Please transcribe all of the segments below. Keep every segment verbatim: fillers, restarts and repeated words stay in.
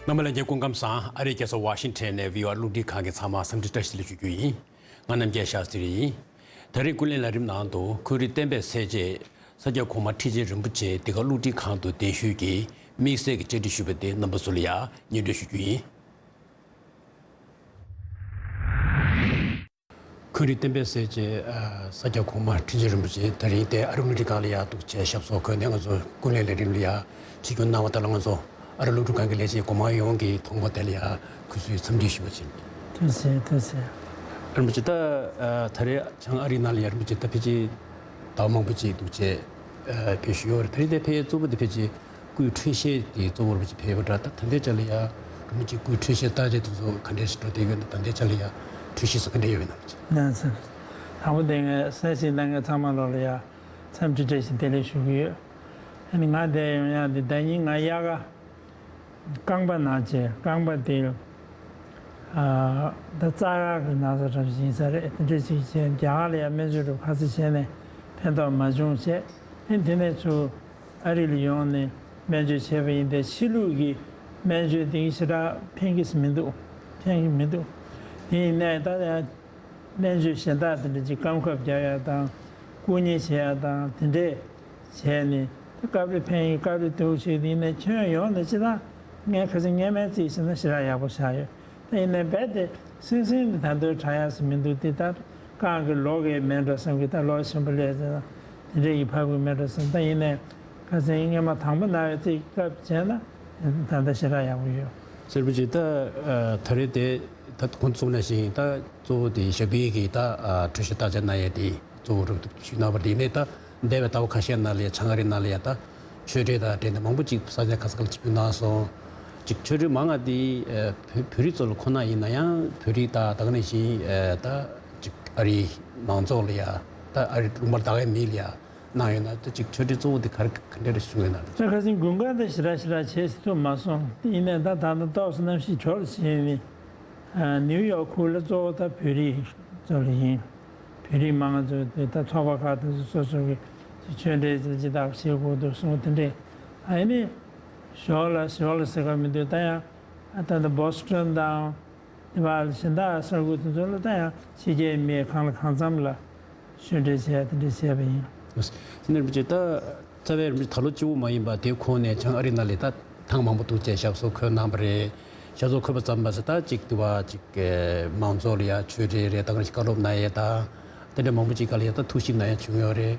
རྣམ་པ་ལྷན་རྒྱས་སྐུ་ཁམས་བཟང་། ཨ་རིའི་རྒྱལ་ས་ཝ་ཤིང་ཊོན་ནས་བྷི་ཨོ་ཨེ་རླུང་འཕྲིན་ཁང་གི་ཚང་མར་འཚམས་འདྲི་བཀྲ་ཤིས་བདེ་ལེགས་ཞུ་རྒྱུ་ཡིན། ང་རྣམ་རྒྱལ་ཤཱ་སྟྲི་ཡིན། ད་རེས་ཀུན་གླེང་ལས་རིམ་ནང་དུ་ཁོར་ཡུག་གཏན་འབེབས་ཚད་ཆེད་ས་སྐྱ་གོང་མ་ཁྲི་ཆེན་རིན་པོ་ཆེ་འདི་ག་རླུང་འཕྲིན་ཁང་དུ་གདན་ཞུས་ཀྱིས་དམིགས་བསལ་གྱི་བཅར་འདྲི་ཞུས་པ་དེ་རྣམ་པ་ཚོ་ལ་ཡང་སྙན་སྒྲོན་ཞུ་རྒྱུ་ཡིན། ཁོར་ཡུག་གཏན་འབེབས་ཚད་ཆེད་ས་སྐྱ་གོང་མ་ཁྲི་ཆེན་རིན་པོ་ཆེ་ད་རིང་དེ་ཨ་རིའི་རླུང་འཕྲིན་ཁང་ལ་ཡང་འདུག་བྱས་ཞབས་སོར་འཁོད་ནས་ང་ཚོ་ཀུན་གླེང་ལས་རིམ་ལ་ཡང་ཆིབས་བསྒྱུར་གནང་བ་དེ་ལ་ང་ཚོ་ཨ་རིའི་རླུང་འཕྲིན་ཁང་གི་ལས་བྱེད་གོང་མ་ཡོངས་ཀྱི་ཐོག་མ་དེ་ལ་ཡང་གུས་བསུའི་འཚམས་འདྲི་ཞུ་བ་བྱེད། ཐུགས་རྗེ་ཆེ། ཐུགས་རྗེ་ཆེ། རིན་པོ་ཆེ། ད་ད་རེས་བྱང་ཨ་རིའི་ནང་ལ་ཡང་རིན་པོ་ཆེ་ད་ཕལ་ཆེར་ཟླ་བ་མང་པོ་ཅིག་འདུག་བྱས་ཕེབས་བཞུགས་ཡོད་རེད། ད་རེས་དེ་ཕེབས་གཙོ་བོ་དེ་ཕལ་ཆེར་སྐུའི་འཕྲོད་བཞེས་དེ་གཙོ་བོར་ཕེབས་པ་འདྲ། ད་ད་ལྟའི་ཆ་ལ་ཡང་རིན་པོ་ཆེ་སྐུའི་འཕྲོད་བཞེས་བརྟག་དཔྱད་དེ་ཚོ་ག་འདྲས་ཤིག་འགྲོ་བསྡད་ཡོད་ན། ད་ལྟའི་ཆ་ལ་ཡང་འཕྲོད་བཞེས་སུ་ག་འདྲས་ཡོད་མེད་ན། ལགས་སོ། དང་པོ་དེ་ངས་གསན་གཟིགས་གནང་མཁན་ཚང་མ་ལོག་ལ་ཡང་འཚམས་འདྲི་བཀྲ་ཤིས་བདེ་ལེགས་ཞུ་གི་ཡོད། ཨ་ནི་ང་འདིར་ཡོང་ཡག་འདི་ཟླ་ཉིན་ང་དབྱར་ཁ་རྐང་པ་ན་བྱས། རྐང་པ་དེ་ཨ་ད་རྩ་རག་གི་ན་ཚ་འདྲ་ཞིག་ཡིན་ས་རེད། དེ་འདྲ་ཞིག་བྱས་རྒྱ་གར་ལ་ཡང་སྨན་བཅོས་འདྲ་ཁ་ཤས་བྱས་ནས་ཕན་ཐོགས་མ་བྱུང་བྱས། ཨ་ནི་དེ་ནས་ཚུར་ཨ་རི་ལ་ཡོང་ནས་སྨན་བཅོས་བྱས་པ་ཡིན་ཏེ། ཕྱི་ལུགས་ཀྱི་སྨན་བཅོས་དེ་ཞེ་དྲག་ཕན་གྱི་མི་འདུག་ཕན་གྱི་མི་འདུག་དེ་ཡིན་ནའི་ད་ཡང་སྨན་བཅོས་གཞན་དག་དེ་འདྲ་ཅིག་རྐང་ཁབ་རྒྱག་ཡ་དང་། བཀུག་ཉལ་བྱེད་ཡ་དང་དེ་འདྲས་བྱས་ནས། ད་སྐབས་རེ་ཕན་ཡིན་སྐབས་རེ་སྡུག་བྱེད་དེ་ཡིན་ནའི་ཁྱོན་ཡོངས་ནས་ཅི་ལྟར་ངས་ཁ་སང་སྔས་མ་རྩིས་བྱས་ན་ཞེ་དྲག་ཡག་པོ་ཆགས་ཡོད། ད་ཡིན་ནའི་རྦད་དེ་སིང་སིང་དེ་ད་དུང་དྲག་ཡག་ཞིག་མི་འདུག་དེ་ད་རྐང་གི་ལོག་གི་མེད་འགྲོ་བསམ་གི། ད་ལོག་ཆེན་པོ་སླེབས་ཙང་དེ་འདྲས་ཀྱི་ཕབ་གི་མེད་འགྲོ་བསམ། ད་ཡིན་ནའི་ཁ་སང་སྔས་མ་དང་པོ་ན་བའི་རྩིས་སྐབས་བྱས་ན་ད་ལྟ་ཞེ་དྲག་ཡག་པོ་ཡོད། སེར་པོ་ཅིག་ད་ད་རེས་དེ་ད་གོང་དུ་གསུངས་ནང་བཞིན་ད་གཙོ་བོ་དེ་ཞབས་པད་ཀྱི་ད་འཕྲོད་བཞེས་བརྟག་དཔྱད་གནང་ཡས་དེ་གཙོ་བོ་རུ་ཞུས་གནང་བ་རེད། ཡིན་ནའི་ད་འདས་པའི་ཟླ་བ་ཁ་ཤས་ནང་ལ་ཡ་བྱང་ཨ་རི་ནང་ལ་ཡ་ད་ཆོས་འབྲེལ་དང་འབྲེལ་ནས་མང་པོ་ཅིག་ས་ཆ་ཁ་ཤས་ལ་ཆིབས་བསྒྱུར་གནང་སོང་། ཅིག་ཆོས་འབྲེལ་མང་ང་དེ་བོད་བོད་རིགས་ཚོ་ལ་ཁོ་ན་ཡིན་ན་ཡང་། བོད་རིགས་དང་ད་ག་ནང་བཞིན་ད་ཅིག་ཨ་རིའི་མང་ཚོགས་ལ་ཡ། ད་ཨ་རི་ལུང་པར་ད་གའི་མི་ལ་ཡ་གནང་ཡོད་ན། ད་ཅིག་ཆོས་འབྲེལ་གཙོ་བོ་དེ་ག་རེ་ག་འདྲ་རེ་བྱུང་ཡོད་ན། ད་ཁ་སང་དགུན་ཁ་ད་ཞེ་དྲག་ཞེ་དྲག་བྱེད་ཐུབ་མ་སོང་། ཡིན་ནའི་ད་ད་ལྟ་ཏོག་ཙམ་གནམ་གཤིས་གྲོགས་ལ་བྱས་ནས། ཨ་ནིའུ་ཡོག་ཁུལ་ལ་གཙོ་བོ་ད་བོད་རིགས་ཚོ་ལ་ཡིན། བོད་རིགས་མང་ཚོ་དེ་ད་ཚོགས་པ་ཁག་དེ་ཚོ་སོ་སོ་གི་ཆོས་འབྲེལ་ཅི་ལྟར་བྱེད་དགོས་འདུག་གསུངས་དེ་འདྲས། ཨ་ནི་ཞོར་ལ་ཞོར་ལ་ཟེར་ག་མི་འདུག་ད་ཡང་ད་ལྟ་བོ་སི་ཊོན་དང་དེ་བ་གཞན་དག་ས་ཁུལ་དེ་ཚོ་ལ་ད་ཡང་ཕྱི་རྒྱལ་མི་གང་ལ་གང་འཚམ་ལ་ཆོས་འབྲེལ་བྱས་དེ་འདྲས་བྱས་པ་ཡིན། དེ་ནས་རིན་པོ་ཆེ་ད། རྩ་བའི་རིན་པོ་ཆེ་ད་ལོ་གཅིག་པོ་མ་ཡིན་པ་དེའི་གོང་ནས་བྱང་ཨ་རི་ནང་ལ་ད་ཐེངས་མང་པོ་འདུག་བྱས་ཞབས་སོར་འཁོད་གནང་བ་རེད། ཞབས་སོར་འཁོད་པ་ཙམ་མ་ཟད་ད་ཅིག་དེ་བ་ཅིག་མང་ཚོགས་ལ་ཡ་ཆོས་འབྲེལ་རེད། ད་ག་ནང་བཞིན་བཀའ་སློབ་གནང་ཡས་དང་། དེ་འདྲ་མང་པོ་ཅིག་སྒང་ལ་ཡ་ད་ཐུགས་ཞིབ་གནང་ཡས་བྱུང་ཡོད་རེད།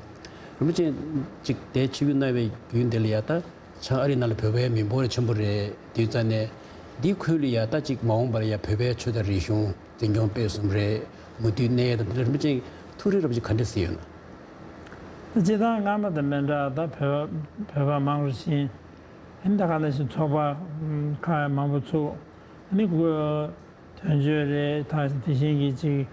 རིན་པོ་ཆེ་ཅིག་དེ་ཆིབས་བསྒྱུར་གནང་བའི་བརྒྱུད་འདི་ལ་ཡ་ད་བྱང་ཨ་རི་ནང་ལ་བོད་པའི་མི་འབོར་ཆེན་པོ་རེད། དེའི་རྩ་ནས་འདི་ཁུལ་ལ་ཡ་ད་ཅིག་མ་འོངས་པ་ལ་ཡ་བོད་པའི་ཆོས་དང་རིག་གཞུང་འཛིན་སྐྱོང་སྤེལ་གསུམ་རེད། མུ་མཐུད་གནས་ཡས་དང་དེ་འདྲ་རིན་པོ་ཆེ་ཐུགས་རེ་རབ་ཅིག་ག་འདྲ་གཟིགས་ཡོད་ན། ད་སྤྱིར་བཏང་སྔ་མ་དང་མི་འདྲ། ད་བོད་བོད་པ་མང་རུ་ཕྱིན། ཨ་ནི་ད་ག་ནང་བཞིན་ཚོགས་པ་ཁག་མང་པོ་ཚུགས། ཨ་ནི་དོན་གཅོད་རེད། ད་དེ་བཞིན་གྱི་ཅིག་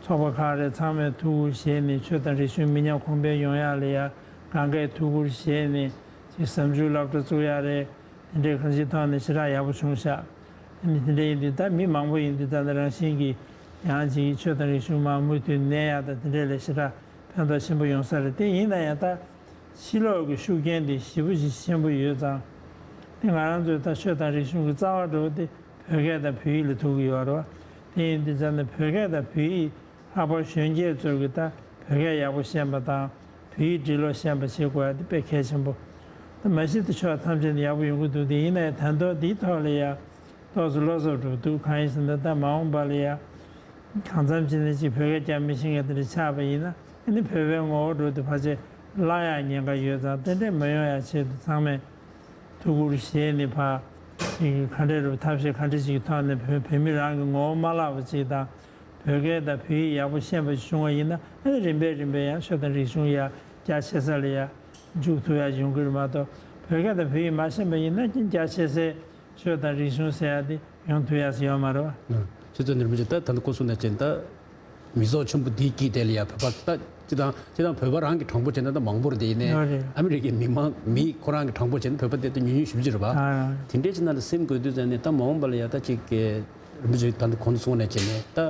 ཚོགས་པ་ཁག་རེད། ཚང་མས་ཐུགས་ཁུར་བཞེས་ནས་ཆོས་དང་རིག་གཞུང་མི་ཉམས་གོང་འཕེལ་ཡོང་ཡག་ལ་ཡ་གང་གས་ཐུགས་ཁུར་བཞེས་ནས་ཅིག་གཟའ་མཇུག་སློབ་གྲྭ་བཙུགས་ཡག་རེད། དེ་འདྲའི་གང་ཅིའི་ཐོག་ནས་ཞེ་དྲག་ཡག་པོ་བྱུང་ཤག་ཨ་ནི་དེ་འདྲ་ཡིན་དུས་ད་མི་མང་པོ་ཡིན་དུས་ད་ནི་རང་བཞིན་གྱིས་ཡང་ཅིག་ཆོས་དང་རིག་གཞུང་མར་མུ་མཐུད་གནས་ཡག་དང་དེ་འདྲ་ལ་ཞེ་དྲག་ཕན་ཐོགས་ཆེན་པོ་ཡོང་ས་རེད། དེ་ཡིན་ན་ཡང་ད་ཕྱི་ལོགས་ཀྱི་ཤུགས་རྐྱེན་དེ་ཞེ་པོ་ཅིག་ཆེན་པོ་ཡོད་ཙང་། དེ་ང་རང་ཚོའི་ད་ཆོས་དང་རིག་གཞུང་གི་རྩ་བ་འགྲོ་བ་དེ་བོད་སྐད་དང་བོད་ཡིག་ལ་ཐུག་གི་ཡོད་རེད་བ། དེ་ཡིན་དུས་ཙང་ནས་བོད་སྐད་དང་བོད་ཡིག་ལྷག་པར་གཞོན་སྐྱེས་ཚོས་ཀྱི་ད་བོད་སྐད་ཡག་པོ་ཤེས་པ་དང་། བོད་ཡིག་འབྲི་ཀློག་ཤེས་པ་བྱེད་དགོས་ཡ་དེ་དཔེ་གལ་ཆེན་པོ། ད་མ་གཞི་དེ་ཕྱོགས་ཐམས་ཅད་ནས་ཡག་པོ་ཡོང་གི་འདུག་དེ་ཡིན་ན་ཡང་ད་དུང་འདིའི་ཐོག་ལ་ཡ་ཏོག་ཙམ་བློ་འཚབ་འགྲོ་འདུག་གང་ཡིན་ཟེར་ན་ད་མ་འོངས་པ་ལ་ཡ་གང་འཚམ་ཅིག་ནས་ཅིག་བོད་སྐད་རྒྱག་མི་ཤེས་མཁན་དེ་འདྲ་ཆགས་པ་ཡིན་ན། ཨ་ནི་བོད་པའི་ངོ་བོ་འགྲོ་དུས་ཕལ་ཆེར་བརླག་ཡག་ཉེན་ཁ་ཡོད་ཙང་། དེ་འདྲས་མ་ཡོང་ཡ་ཆེད་དུ་ཚང་མས་ཐུགས་ཁུར་བཞེས་ནས་ཕར་ཅིག་ག་འདྲས་རུ་ཐབས་ཤེས་ག་འདྲས་ཅིག་གི་ཐོག་ནས་བོད་བོད་མི་རང་གི་ངོ་བོ་མ་བརླག་པ་ཅིག་དང་། བོད་སྐད་དང་བོད་ཡིག་ཡག་པོ་ཤེས་པ་ཞིག་བྱུང་བ་ཡིན་ན། ཨ་ནི་རིམ་པས་རིམ་པས་ཡང་ཆོས་དང་རིག་གཞུང་ཡར་རྒྱ་ཆེ་ས་ལ་ཡར་འཇུག་ཐུབ་ཡག་ཡོང་གི་རེད་མ་གཏོགས། བོད་སྐད་དང་བོད་ཡིག་མ་ཤེས་པ་ཡིན་ན་ཀྱང་རྒྱ་ཆེ་སའི་ཆོས་དང་རིག་གཞུང་ཟེར་ཡག་དེ་ཡོང་ཐུབ་ཡག་ཞིག་ཡོད་མ་རེད་བ། ཁྱེད་ཚོ་ནི་རིན་པོ་ཆེ་ད་ད་ལྟ་སྐུ་གསུང་ནས་བྱས་ད་མི་ཚོགས་ཆེན་པོ་འདིའི་དཀྱིལ་དེ་ལ་ཡ་བོད་པ་ད་སྤྱིར་བཏང་སྤྱིར་བཏང་བོད་པ་རང་གི་གྲངས་འབོར་བྱས་ན་ད་མང་པོ་རེད། དེ་ཡིན་ནའི་ཡོད་རེད། ཨ་མི་རི་ཀའི་མི་མང་མི་ཁོ་རང་གི་གྲངས་འབོར་བྱས་ན་བོད་པ་དེ་ད་ཉུང་ཉུང་ཞེ་པོ་ཅིག་རེད་བ། ཨ། དེ་འདྲའི་ཕྱི་ནང་ལ་སེམས་དགོས་དུས་ཙང་ནས་ད་མ་འོངས་པ་ལ་ཡ་ད་ཅིག་གི་རིན་པོ་ཆེ་ད་ལྟ་གོང་དུ་གསུངས་ནས་བྱས་ནས་ད་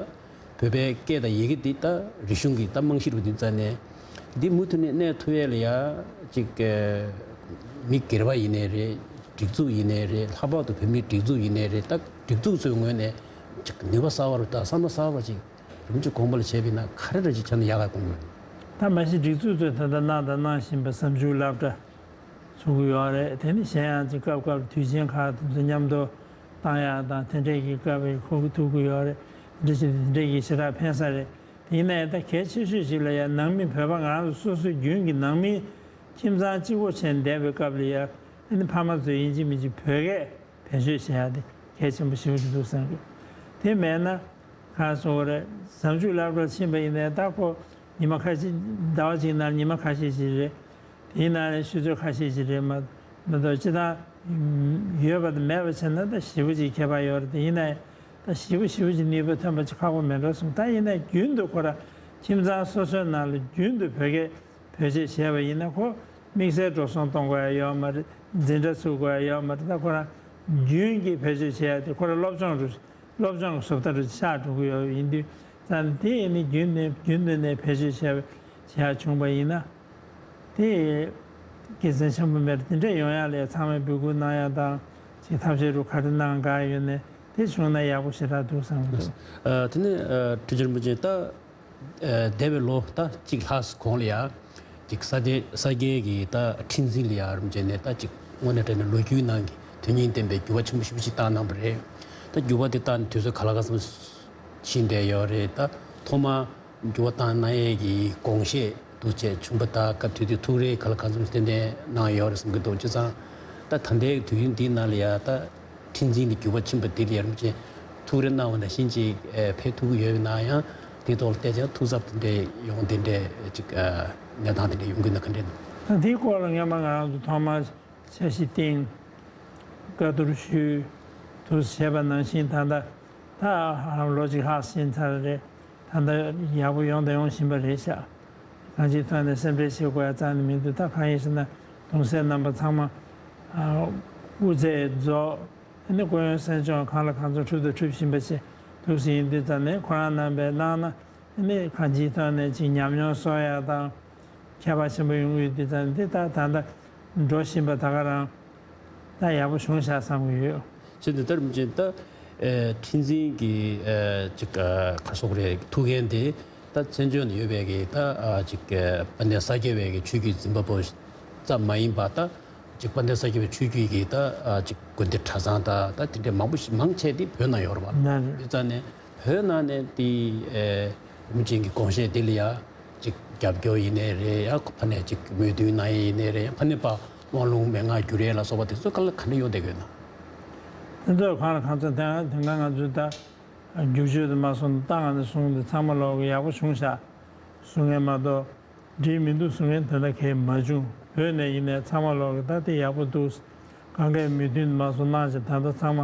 བོད་པའི་སྐད་དང་ཡི་གེ་འདི་ད་རིག་གཞུང་གི་ད་རྨང་གཞི་རུ་དུས་ཙང་ནས་འདི་མུ་མཐུད་ནས་གནས་ཐུབ་ཡས་ལ་ཡ་ཅིག་གི་མི་སྒེར་བ་ཡིན་ནའི་རེད། སྒྲིག་འཛུགས་ཡིན་ནའི་རེད། ལྷག་པར་དུ་བོད་མིའི་སྒྲིག་འཛུགས་ཡིན་ནའི་རེད། ད་སྒྲིག་འཛུགས་ཚོའི་ངོས་ནས་ཅིག་ནུས་པ་གསར་པ་རུ་དང་བསམ་བློ་གསར་པ་ཅིག་རིམ་གྱིས་གོང་འཕེལ་བྱས་པ་ཡིན་ན་ག་རེ་རེ་ཅིག་ཆགས་ན་ཡག་ག་དགོངས་ཀྱི་ཡོད། ད་མ་གཞི་སྒྲིག་འཛུགས་ཚོས་ད་ལྟ་གནང་དང་གནང་བཞིན་པ་གཟའ་མཇུག་སློབ་གྲྭ་ཚུགས་ཀྱི་ཡོད་རེད། དེ་ནི་གཞན་ཡང་ཅིག་སྐབས་སྐབས་དུས་ཆེན་ཁག་དེ་ཚོ་མཉམ་དུ་བཏང་ཡག་དང་དེ་འདྲས་ཀྱི་སྐབས་ཡི་ཁུར་གྱི་ཐུག་གི་ཡོད་རེད། དེ་འདྲས་ཞིག་དེ་འདྲས་ཀྱི་ཞེ་དྲག་ཕན་ས་རེད། དེ་ཡིན་ན་ཡང་ད་གལ་ཆེ་ཤོས་ཤིག་ལ་ཡང་ནང་མི་བོད་པ་ང་རང་ཚོ་སོ་སོའི་རྒྱུན་གྱི་ནང་མི་ཁྱིམ་ཚང་གཅིག་པོ་བྱས་བསྡད་པའི་སྐབས་ལ་ཡང་ཨ་ནི་ཕ་མ་ཚོས་ཡིན་གཅིག་མིན་གཅིག་བོད་སྐད་བེད་སྤྱོད་བྱེད་ཡག་དེ་གལ་ཆེན་པོ་ཞེ་པོ་ཅིག་འདུག་བསམ་གི། དེ་མེད་ན་གང་སོང་བ་རེད། གཟའ་མཇུག་སློབ་གྲྭར་ཕྱིན་པ་ཡིན་ནའི་ད་ཁོ་ཉི་མ་ཁ་ཤས་ཟླ་བ་གཅིག་ནང་ཉི་མ་ཁ་ཤས་ཤིག་རེད། དེའི་ནང་ནས་ཆུ་ཚོད་ཁ་ཤས་ཤིག་རེད་མ་མ་གཏོགས་སྤྱི་བཏང་ཡོད་པ་དང་མེད་པ་བྱས་ན་ད་ཞེ་པོ་ཅིག་ཁྱད་པར་ཡོད་རེད། དེ་ཡིན་ནའི་ད་ཞེ་པོ་ཞེ་པོ་ཅིག་ནུས་པ་ཐོན་པ་ཅིག་ཁག་པོ་མེད་འགྲོ་བསམ། ད་ཡིན་ནའི་རྒྱུན་དུ་ཁོ་རང་ཁྱིམ་ཚང་སོ་སོའི་ནང་ལ་རྒྱུན་དུ་བོད་སྐད་བེད་སྤྱོད་བྱས་པ་ཡིན་ན་ཁོ་དམིགས་བསལ་འགྲོ་སོང་གཏོང་དགོས་ཡ་ཡོད་མ་རེད། འཛིན་གྲྭ་ཚུགས་དགོས་ཡ་ཡོད་མ་རེད། ད་ཁོ་རང་རྒྱུན་གྱི་བེད་སྤྱོད་བྱས་ཡ་དེ་ཁོ་རང་སློབ་སྦྱོང་རུ་སློབ་སྦྱོང་གི་བཟོ་ལྟ་རུ་ཆགས་འགྲོ་གི་ཡོད་ཡིན་དུས་ཙང་དེ་ནི་རྒྱུན་ནས་རྒྱུན་དུ་ནས་བེད་སྤྱོད་བྱས་བྱས་བྱུང་པ་ཡིན་ན་དེ་དགེ་མཚན་ཆེན་པོ་མེད། དེ་འདྲ་ཡོང་ཡ་ལས་ཚང་མས་འབོད་སྐུལ་གནང་ཡ་དང་ཅིག་ཐབས་ཤེས་རུ་ག་རེ་གནང་ག་ཡོད་ནས་དེ་བྱུང་ན་ཡག་པོ་ཞེ་དྲག་འདུག་བསམ་གི་འདུག། ཨ། དེ་ནས་ཨ་ཁྲི་ཆེན་རིན་པོ་ཆེ་ད། ཨ། འདས་པའི་ལོ་ད་གཅིག་ལྷག་གོང་ལ་ཡ། ཅིག་ས་སྐྱའི་ས་སྐྱའི་གི་ད་ཁྲི་འཛིན་ལ་ཡ་རིམ་བྱས་ནས་ད་ཅིག་དངོས་གནས་དྲང་གནས་ལོ་རྒྱུས་ནང་གི་དོན་སྙིང་ལྡན་པའི་འགྱུར་བ་ཆེན་པོ་ཞེ་པོ་ཅིག་བཏང་གནང་བ་རེད། ད་འགྱུར་བ་དེ་བཏང་ནས་དུས་ཚོད་ག་ལ་ག་ཙམ་ཕྱིན་བསྡད་ཡོད་རེད། ད་ཐོག་མར་འགྱུར་བ་བཏང་གནང་ཡས་ཀྱི་དགོངས་བཞེད་འདུག་བྱས་བྱུང་པ་དང་སྐབས་དེ་དུས་ཐུགས་རེ་ག་ལ་ག་ཙམ་ཏན་ཏན་གནང་ཡོད་རེད་བསམ་གྱི་འདུག། བྱས་ཙང་ད་ད་ལྟའི་དུས་ཡུན་འདིའི་ནང་ལ་ཡ་ད། ཁྲི་འཛིན་གྱི་འགྱུར་བ་ཕྱིན་པ་འདི་ལ་ཡ་རིན་པོ་ཆེ་ཐུགས་རེ་གནང་བ་ནང་བཞིན་ཅིག་ཨེ་ཕེབས་ཐུབ་ཀྱི་ཡོད་པ་ན་ཡང་དེའི་ཐོག་ལ་བལྟས་ཙང་ཐུགས་འཚབ་དེ་འདྲ་ཡོང་དེ་འདྲ་ཅིག་ཨ་གནས་སྟངས་དེ་འདྲ་ཡོང་གི་ན་ག་འདྲ་འདུག། ད་འདིའི་སྐོར་ལ་སྔོན་མ་ང་རང་ཚོ་ཐོག་མར་འཆར་གཞི་བཏིང་བཀའ་བསྡུར་ཞུས་དུ་བྱས་པ་ནང་བཞིན་ད་ལྟ་ད་ལོ་གཅིག་ལྷག་ཕྱིན་ཚར་རེད། ད་ལྟ་ཡག་པོ་ཡོང་དང་ཡོང་བཞིན་པ་རེད་ཤག། གང་ཅིའི་ཐོག་ནས་སེམས་ཁྲལ་བྱེད་དགོས་ཡ་རྩ་ནས་མི་འདུག། ད་གང་ཡིན་ཟེར་ན་གདུང་སྲས་རྣམ་པ་ཚང་མ་ཨ་དབུ་མཛད་རྫོགས། ཨ་ནི་སྐུ་ཡོན་གསན་སྦྱོང་གང་ལ་གང་འཚམ་འཁྲབ་དང་འཁྲབ་བཞིན་པ་བྱས་འདུག་ཟེར་ཡིན་དུས་ཙང་ནས་ཁོ་རང་རྣམ་པས་གནང་ན་ཨ་ནི་གང་ཅིའི་ཐོག་ནས་ཅིག་ཉམས་མྱོང་གསོག་ཡ་དང་། ཁྱད་པར་ཆེན་པོ་ཡོང་གི་ཡོད་དུས་ཙང་འདི་ལྟར་ད་ལྟ་འགྲོ་བཞིན་པ་ད་ག་རང་ད་ཡག་པོ་བྱུང་ཤག་བསམ་གྱི་ཡོད། བྱས་ཙང་ད་རིན་པོ་ཆེ་ད་ཨེ་ཁྲི་འཛིན་གྱི་ཨེ་ཅིག་ཨ་ག་རེ་ཟེར་དགོས་རེད། ཐུགས་འགན་དེ་ད་བཙན་བྱོལ་ནང་ཡོད་པའི་གི་ད་ཨ་ཅིག་ཨ་དཔལ་ལྡན་ས་སྐྱ་བའི་གི་ཆོས་བརྒྱུད་འཛིན་པ་པོ་ཙམ་མ་ཡིན་པ་ད་ཅིག་དཔལ་ལྡན་ས་སྐྱ་བའི་ཆོས་བརྒྱུད་ཀྱི་ད་ཨ་ཅིག་དགོན་སྡེ་གྲྭ་ཚང་ད་ད་དེ་འདྲའི་མང་པོ་ཞིག་མང་ཆེ་དེ་བོད་ནང་ཡོད་རེད་པ། ན་རེད། དེ་ཙང་ནས། བོད་ནང་ནས་དེ་ཨེ་རིན་པོ་ཆེ་གི་དགོངས་བཞེད་དེ་ལ་ཡ་ཅིག་རྒྱབ་སྐྱོར་ཡིན་ནའི་རེད། ཡང་ཕ་ནས་ཅིག་མོས་མཐུན་གནང་ཡས་ཡིན་ནའི་རེད། ཡང་ཕ་ནས་ཕར་དབང་ལུང་མན་ངག་བསྒྱུར་ཡས་ལ་སོགས་པ་དེ་ཚོ་ག་ལ་ག་འདྲ་ཡོང་བསྡད་ཡོད་ན། དེ་ཚོ་གང་ལ་གང་འཚམ་དེ་སྔ་དེ་སྔ་ང་ཚོས་ད་བསྒྱུར་བཅོས་དུ་མ་སོང་ད་ང་ནས་གསུངས་ཏེ་ཚང་མ་ལོག་གི་ཡག་པོ་བྱུང་ཤག་གསུང་ངེས་མ་གཏོགས། འགྲིག་མི་འདུག་གསུང་མཁན་དེ་འདྲ་གང་ཡང་མ་བྱུང་། བོད་ནས་ཡིན་ནའི་ཚང་མ་ལོག་གི་ད་དེ་ཡག་པོ་འདུག། གང་གའི་མོས་མཐུན་མ་སོང་གནང་བྱས་ད་ལྟ་ཚང་མ་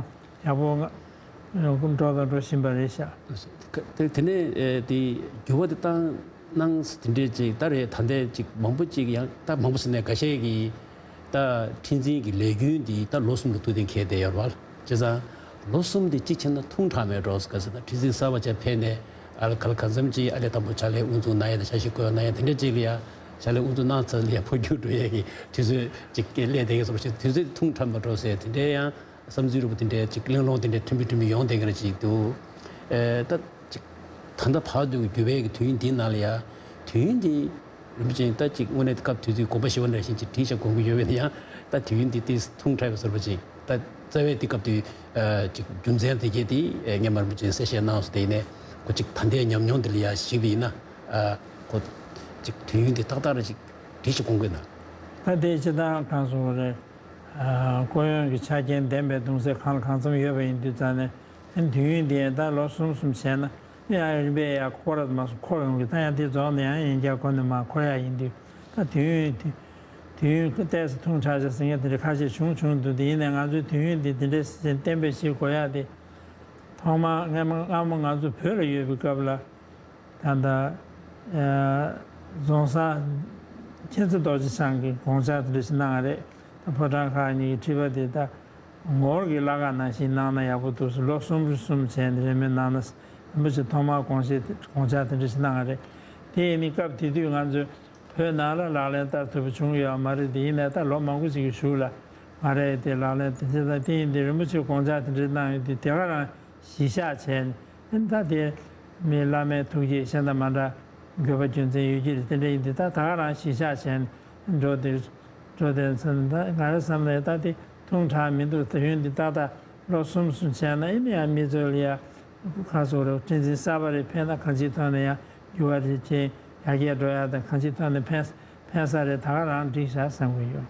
ཡག་པོ་ང་འགྲོ་དང་འགྲོ་བཞིན་པ་རེད་ཤག། དེ་དེ་ནས་ཨེ་དེ་འགྱུར་བ་དེ་བཏང་གནང་དེ་འདྲས་ཅིག་ད་རེད། ད་ལྟའི་ཅིག་མང་པོ་ཅིག་ཡང་ད་མང་པོ་ཟེར་ནས་འགའ་ཤས་ཀྱིས་ད་ཁྲི་འཛིན་གྱི་ལས་འགུལ་འདི་ད་ལོ་གསུམ་ལ་ཐུག་སྟེ་འཁེལ་བསྡད་ཡོད་རེད་པ། བྱས་ཙང་ལོ་གསུམ་དེ་གཅིག་བྱས་ན་ཐུང་དྲགས་མེད་འགྲོ་ག་ཟེར་ན། ཁྲི་འཛིན་གསར་པ་ཅིག་ཕེབས་ནས་ཨ་ལ་ག་ལ་གང་འཚམ་ཅིག་ཨ་ལས་དང་པོ་ཕྱག་ལས་དབུ་འཛུགས་གནང་ཡས་དང་ཕྱག་ཞུ་སྐོར་གནང་ཡས་དེ་འདྲ་ཅིག་ལ་ཡ་ཕྱག་ལས་དབུ་འཛུགས་གནང་ཚར་ལ་ཡ་འཕོ་འགྱུར་འགྲོ་ཡས་ཀྱི་དུས་ཚོད་ཅིག་སླེབས་བསྡད་ཀྱི་བཟོ་འདྲ་ཞིག། དུས་ཚོད་ཐུང་དྲགས་མེད་འགྲོ་ཟེར་དེ་འདྲའི་ཡང་བསམ་ཚུལ་རུ་དེ་འདྲའི་ཅིག་གླེང་སློང་དེ་འདྲའི་ཐོན་པ་ཐོན་པ་ཡོང་བསྡད་ཀྱི་རེད་ཅིག་འདུག། ཨེ་ད་ཅིག་ད་ལྟ་བར་དུ་གི་འགྱུར་བའི་གི་དུས་ཡུན་འདིའི་ནང་ལ་ཡ་དུས་ཡུན་འདི་རིན་པོ་ཆེ་ད་ཅིག་དངོས་གནས་སྐབས་དེ་དུས་དགོངས་པ་ཞེ་པོ་འདྲ་ཞིག་ཅིག་བྲིས་བཞག་དགོངས་ཀྱི་ཡོད་པས་ན་ཡང་ད་དུས་ཡུན་འདི་ཏིས་ཐུང་དྲགས་པའི་བཟོ་འདྲ་ཅིག། ད་རྩ་བའི་དེ་སྐབས་དུས་ཨ་ཅིག་རྒྱུ་མཚན་དེ་གྱད་དེ་ཨ་སྔོན་མ་རིན་པོ་ཆེས་གསལ་བཤད་གནང་སོང་། དེ་ནས་ཁོ་ཅིག་ད་ལྟའི་ཉམས་མྱོང་འདི་ལ་ཡ་གཞིགས་པ་ཡིན་ན་ཨ་ཁོ་ཅིག་དུས་ཡུན་འདི་ཏག་ཏག་རེ་ཅིག་བྲིས་ཤིག་དགོངས་ཀྱི་ན། ད་དེ་སྤྱིར་བཏང་གང་སོང་རེད། ཨ་སྐུ་ཡོན་གྱི་ཆ་རྐྱེན་ལྡན་པའི་གདུང་སྲས་གང་ལ་གང་འཚམ་ཡོད་པ་ཡིན་དུས་ཙང་ནས་ཨ་ནི་དུས་ཡུན་འདི་ད་ལོ་གསུམ་གསུམ་བྱས་ན། ཡང་རིམ་པས་ཡང་འཁོར་ར་མ་སོང་འཁོར་ཡོང་གི། ད་ཡང་དེ་རྫོགས་ནས་ཡང་ཡིན་རྒྱ་ཁོ་ནས་མར་འཁོར་ཡ་ཡིན་དུས་ད་དུས་ཡུན་དུས་དུས་ཡུན་ཏོག་ཙམ་ཐུང་དྲགས་ཤག་ཟེར་མཁན་དེ་འདྲ་ཁ་ཤས་བྱུང་བྱུང་འདུག། དེ་ཡིན་ནའི་ང་ཚོའི་དུས་ཡུན་འདི་དེ་འདྲ་ཞིག་གཏན་འབེབས་བྱེད་དགོས་ཡ་དེ་ཐོག་མར་སྔ་མ་སྔ་མོ་ང་ཚོ་བོད་ལ་ཡོད་པའི་སྐབས་ལ་ད་ལྟ་རྫོང་སར་མཁྱེན་བརྩེ་རྡོ་རྗེ་འཆང་གིས་དགོངས་འཆར་དེ་འདྲ་ཞིག་གནང་བ་རེད། ད་ཕོ་བྲང་ཁག་གཉིས་ཀྱི་ཁྲི་པ་དེ་ད། ངོར་གྱི་བླ་ཁག་ནང་བཞིན་གནང་ན་ཡག་པོ་འདུག་ཟེར། ལོ་གསུམ་རེ་གསུམ་བྱས་ནས་རེས་མོས་གནང་ན་ཟེར། རིན་པོ་ཆེ་ཐོག་མར་དགོངས་བཞེད་དགོངས་འཆར་དེ་འདྲ་ཞིག་གནང་བ་རེད། དེ་ཡིན་ནའི་སྐབས་དེ་དུས་ང་ཚོས་བོད་ནང་ལ་ལག་ལེན་བསྟར་ཐུབ་པ་བྱུང་ཡོད་མ་རེད། དེ་ཡིན་ནའི་ད་ལོ་མང་པོ་ཞིག་གི་གཞུག་ལ་ མ་རེད་དེ་ལག་ལེན་དེ་ཚོ་དང་། དེ་ཡིན་དུས་རིན་པོ་ཆེ་དགོངས་འཆར་དེ་འདྲ་གནང་ཡོད་དུས་དེ་ག་རང་གཞི་བཞག་བྱས་ནས། ཨ་ནི་ད་དེ་མི་བླ་མའི་ཐུགས་བསྐྱེད་གཞན་དང་མ་འདྲ་དགོས་པ་རྒྱུ་མཚན་ཡོད་ཀྱི་རེད། དེ་འདྲ་ཡིན་དུས་ད་ད་ག་རང་གཞི་བཞག་བྱས་ནས་འགྲོ་དེ་འགྲོ་དེ་ཚོ་ནི་ད་ང་རང་བསམ་ན་ད་དེ་ཐུང་དྲགས་མི་འདུག་ད་ཡོད་འདི་ཏག་ཏག་ལོ་གསུམ་གསུམ་བྱས་ན་ཨེ་ནི་ཡང་མི་ཚོ་ལ་ཡ་ཁ་སོ་རེ་ཁྲི་འཛིན་གསར་པ་རེ་ཕེབས་ན་གང་ཅིའི་ཐོག་ནས་ཡང་འགྱུར་བ་རེ་བྱས་ཡར་རྒྱས་འགྲོ་ཡ་དང་། གང་ཅིའི་ཐོག་ནས་ཕན་ཕན་ས་རེ་ད་ག་རང་འགྲིག་ཤག་བསམ་གྱི་ཡོད།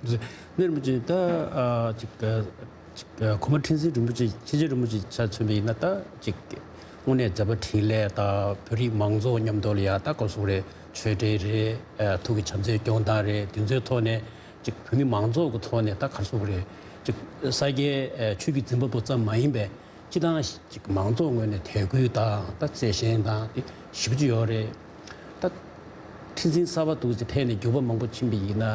ནི་རིན་པོ་ཆེ་ད་ཨ་ཅིག་ཨ་ཅིག་ཨ་གོང་མ་ཁྲི་འཛིན་རིན་པོ་ཆེ་ཆེ་ཆེ་རིན་པོ་ཆེ་ཆ་མཚོན་པ་ཡིན་ན། ད་ཅིག་དངོས་གནས་མཛད་པ་འཕྲིན་ལས་དང་བོད་རིགས་མང་ཚོགས་མཉམ་དུ་ལ་ཡ་ད་ག་སོ་རེ་ཆོས་འབྲེལ་རེད། ཨ་ཐུགས་ཀྱི་བྱམས་བརྩེའི་སྐྱོང་སྟངས་རེད། དེ་ཚོའི་ཐོག་ནས་ཅིག་བོད་མི་མང་ཚོགས་ཀྱི་ཐོག་ནས་ད་ག་རེ་ཟེར་དགོས་རེད། ཅིག་ས་སྐྱའི་ཨ་ཆོས་བརྒྱུད་འཛིན་པ་པོ་ཙམ་མ་ཡིན་པའི་སྤྱི་བཏང་ཅིག་མང་ཚོགས་ངོས་ནས་དད་གུས་དང་ད་བརྩེ་ཞེན་དང་དེ་ཞེ་པོ་ཅིག་ཡོད་རེད། ད་ཁྲི་འཛིན་གསར་པ་འདུག་ཅེས་ཐད་ནས་འགྱུར་བ་མང་པོ་ཕྱིན་པ་ཡིན་ན།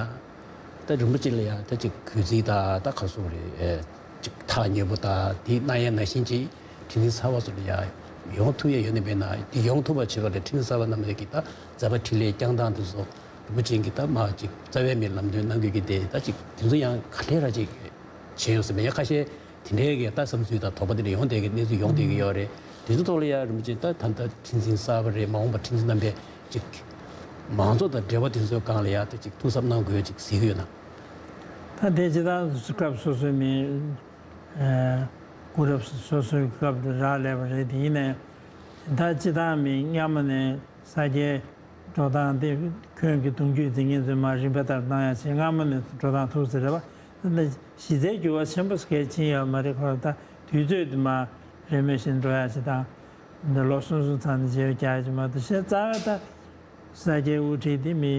ད་རིན་པོ་ཆེ་ལ་ཡང་ད་ཅིག་གུས་བརྩི་དང་ད་ག་རེ་ཟེར་དགོས་རེད། ཨེ་ཅིག་ཐག་ཉེ་པོ་དང་དེ་གནང་ཡ་ནང་བཞིན་ཅིག་ཁྲི་འཛིན་གསར་པ་ཚོ་ལ་ཡང་ཡོང་ཐུབ་ཡ་ཡོད་ནི་མེད་ན། དེ་ཡོང་ཐུབ་པ་བྱེད་པ་ལ་ཁྲི་འཛིན་གསར་པ་རྣམས་ཀྱིས་ད་མཛད་པ་འཕྲིན་ལས་བསྐྱངས་སྟངས་དེ་ཚོ་རིན་པོ་ཆེ་གིས་ད་མ་ཅིག་རྩ་བའི་མི་ལམ་སྟོན་གནང་དགོས་ཀྱི་དེ། ད་ཅིག་དེ་ཚོ་ཡང་ག་ལེ་ར་ཅིག་བྱས་ཡོད་ས་མེད། ཡང་ཁ་ཤས་དེ་འདྲའི་གི་ད་བསམ་ཚུལ་དང་དོགས་པ་དེ་འདྲ་ཡོང་བསྡད་ཀྱི་གནས་ཚུལ་ཡོང་བསྡད་ཀྱི་ཡོད་རེད། དེ་ཚོ་ཐོག་ལ་ཡང་རིན་པོ་ཆེ་ད་ད་ལྟ་ཁྲི་འཛིན་གསར་པ་རེད། མ་འོངས་པ་ཁྲི་འཛིན་རྣམ་པས་ཅིག་མང་ཚོགས་དང་འབྲེལ་བ་དེ་ཚོའི་སྒང་ལ་ཡང་ད་ཅིག་ཐུགས་གཟབ་གནང་དགོས་ཅིག་གཟིགས་ཀྱི་ཡོད་ན། ད་དེ་སྤྱིར་བཏང་སྐབས་སོ་སོའི་མི་ཨ་སྐུ་རབས་སོ་སོའི་སྐབས་དེ་རག་ལས་པ་རེད། དེ་ཡིན་ནའི་ད་སྤྱིར་བཏང་མི་སྔ་མོ་ནས་ས་སྐྱའི་འགྲོ་སྟངས་དེ་ཁྱོན་གྱི་གདུང་རྒྱུད་འཛིན་མཁན་ཚོས་མར་རིམ་པ་ལྟར་གནང་ཡ་བྱས། སྔ་མོ་ནས་འགྲོ་སྟངས་ཐུག་ཟེར་རེད་པ། ད་གཞི་རྩའི་འགྱུར་བ་ཆེན་པོ་གལ་ཕྱིན་ཡོད་མ་རེད། ཁོ་རང་ད་དུས་ཚོད་དུ་མ་རེས་མོས་བཞིན་འགྲོ་ཡ་ཅིག་དང་། འདི་ལོ་གསུམ་གསུམ་ཚང་ནས་བརྗེ་པོ་རྒྱག་ཡ་ཅིག་མ་གཏོགས། གཞན་རྩ་བའི་ད་ས་སྐྱའི་དབུ་ཁྲིད་དེ་མི་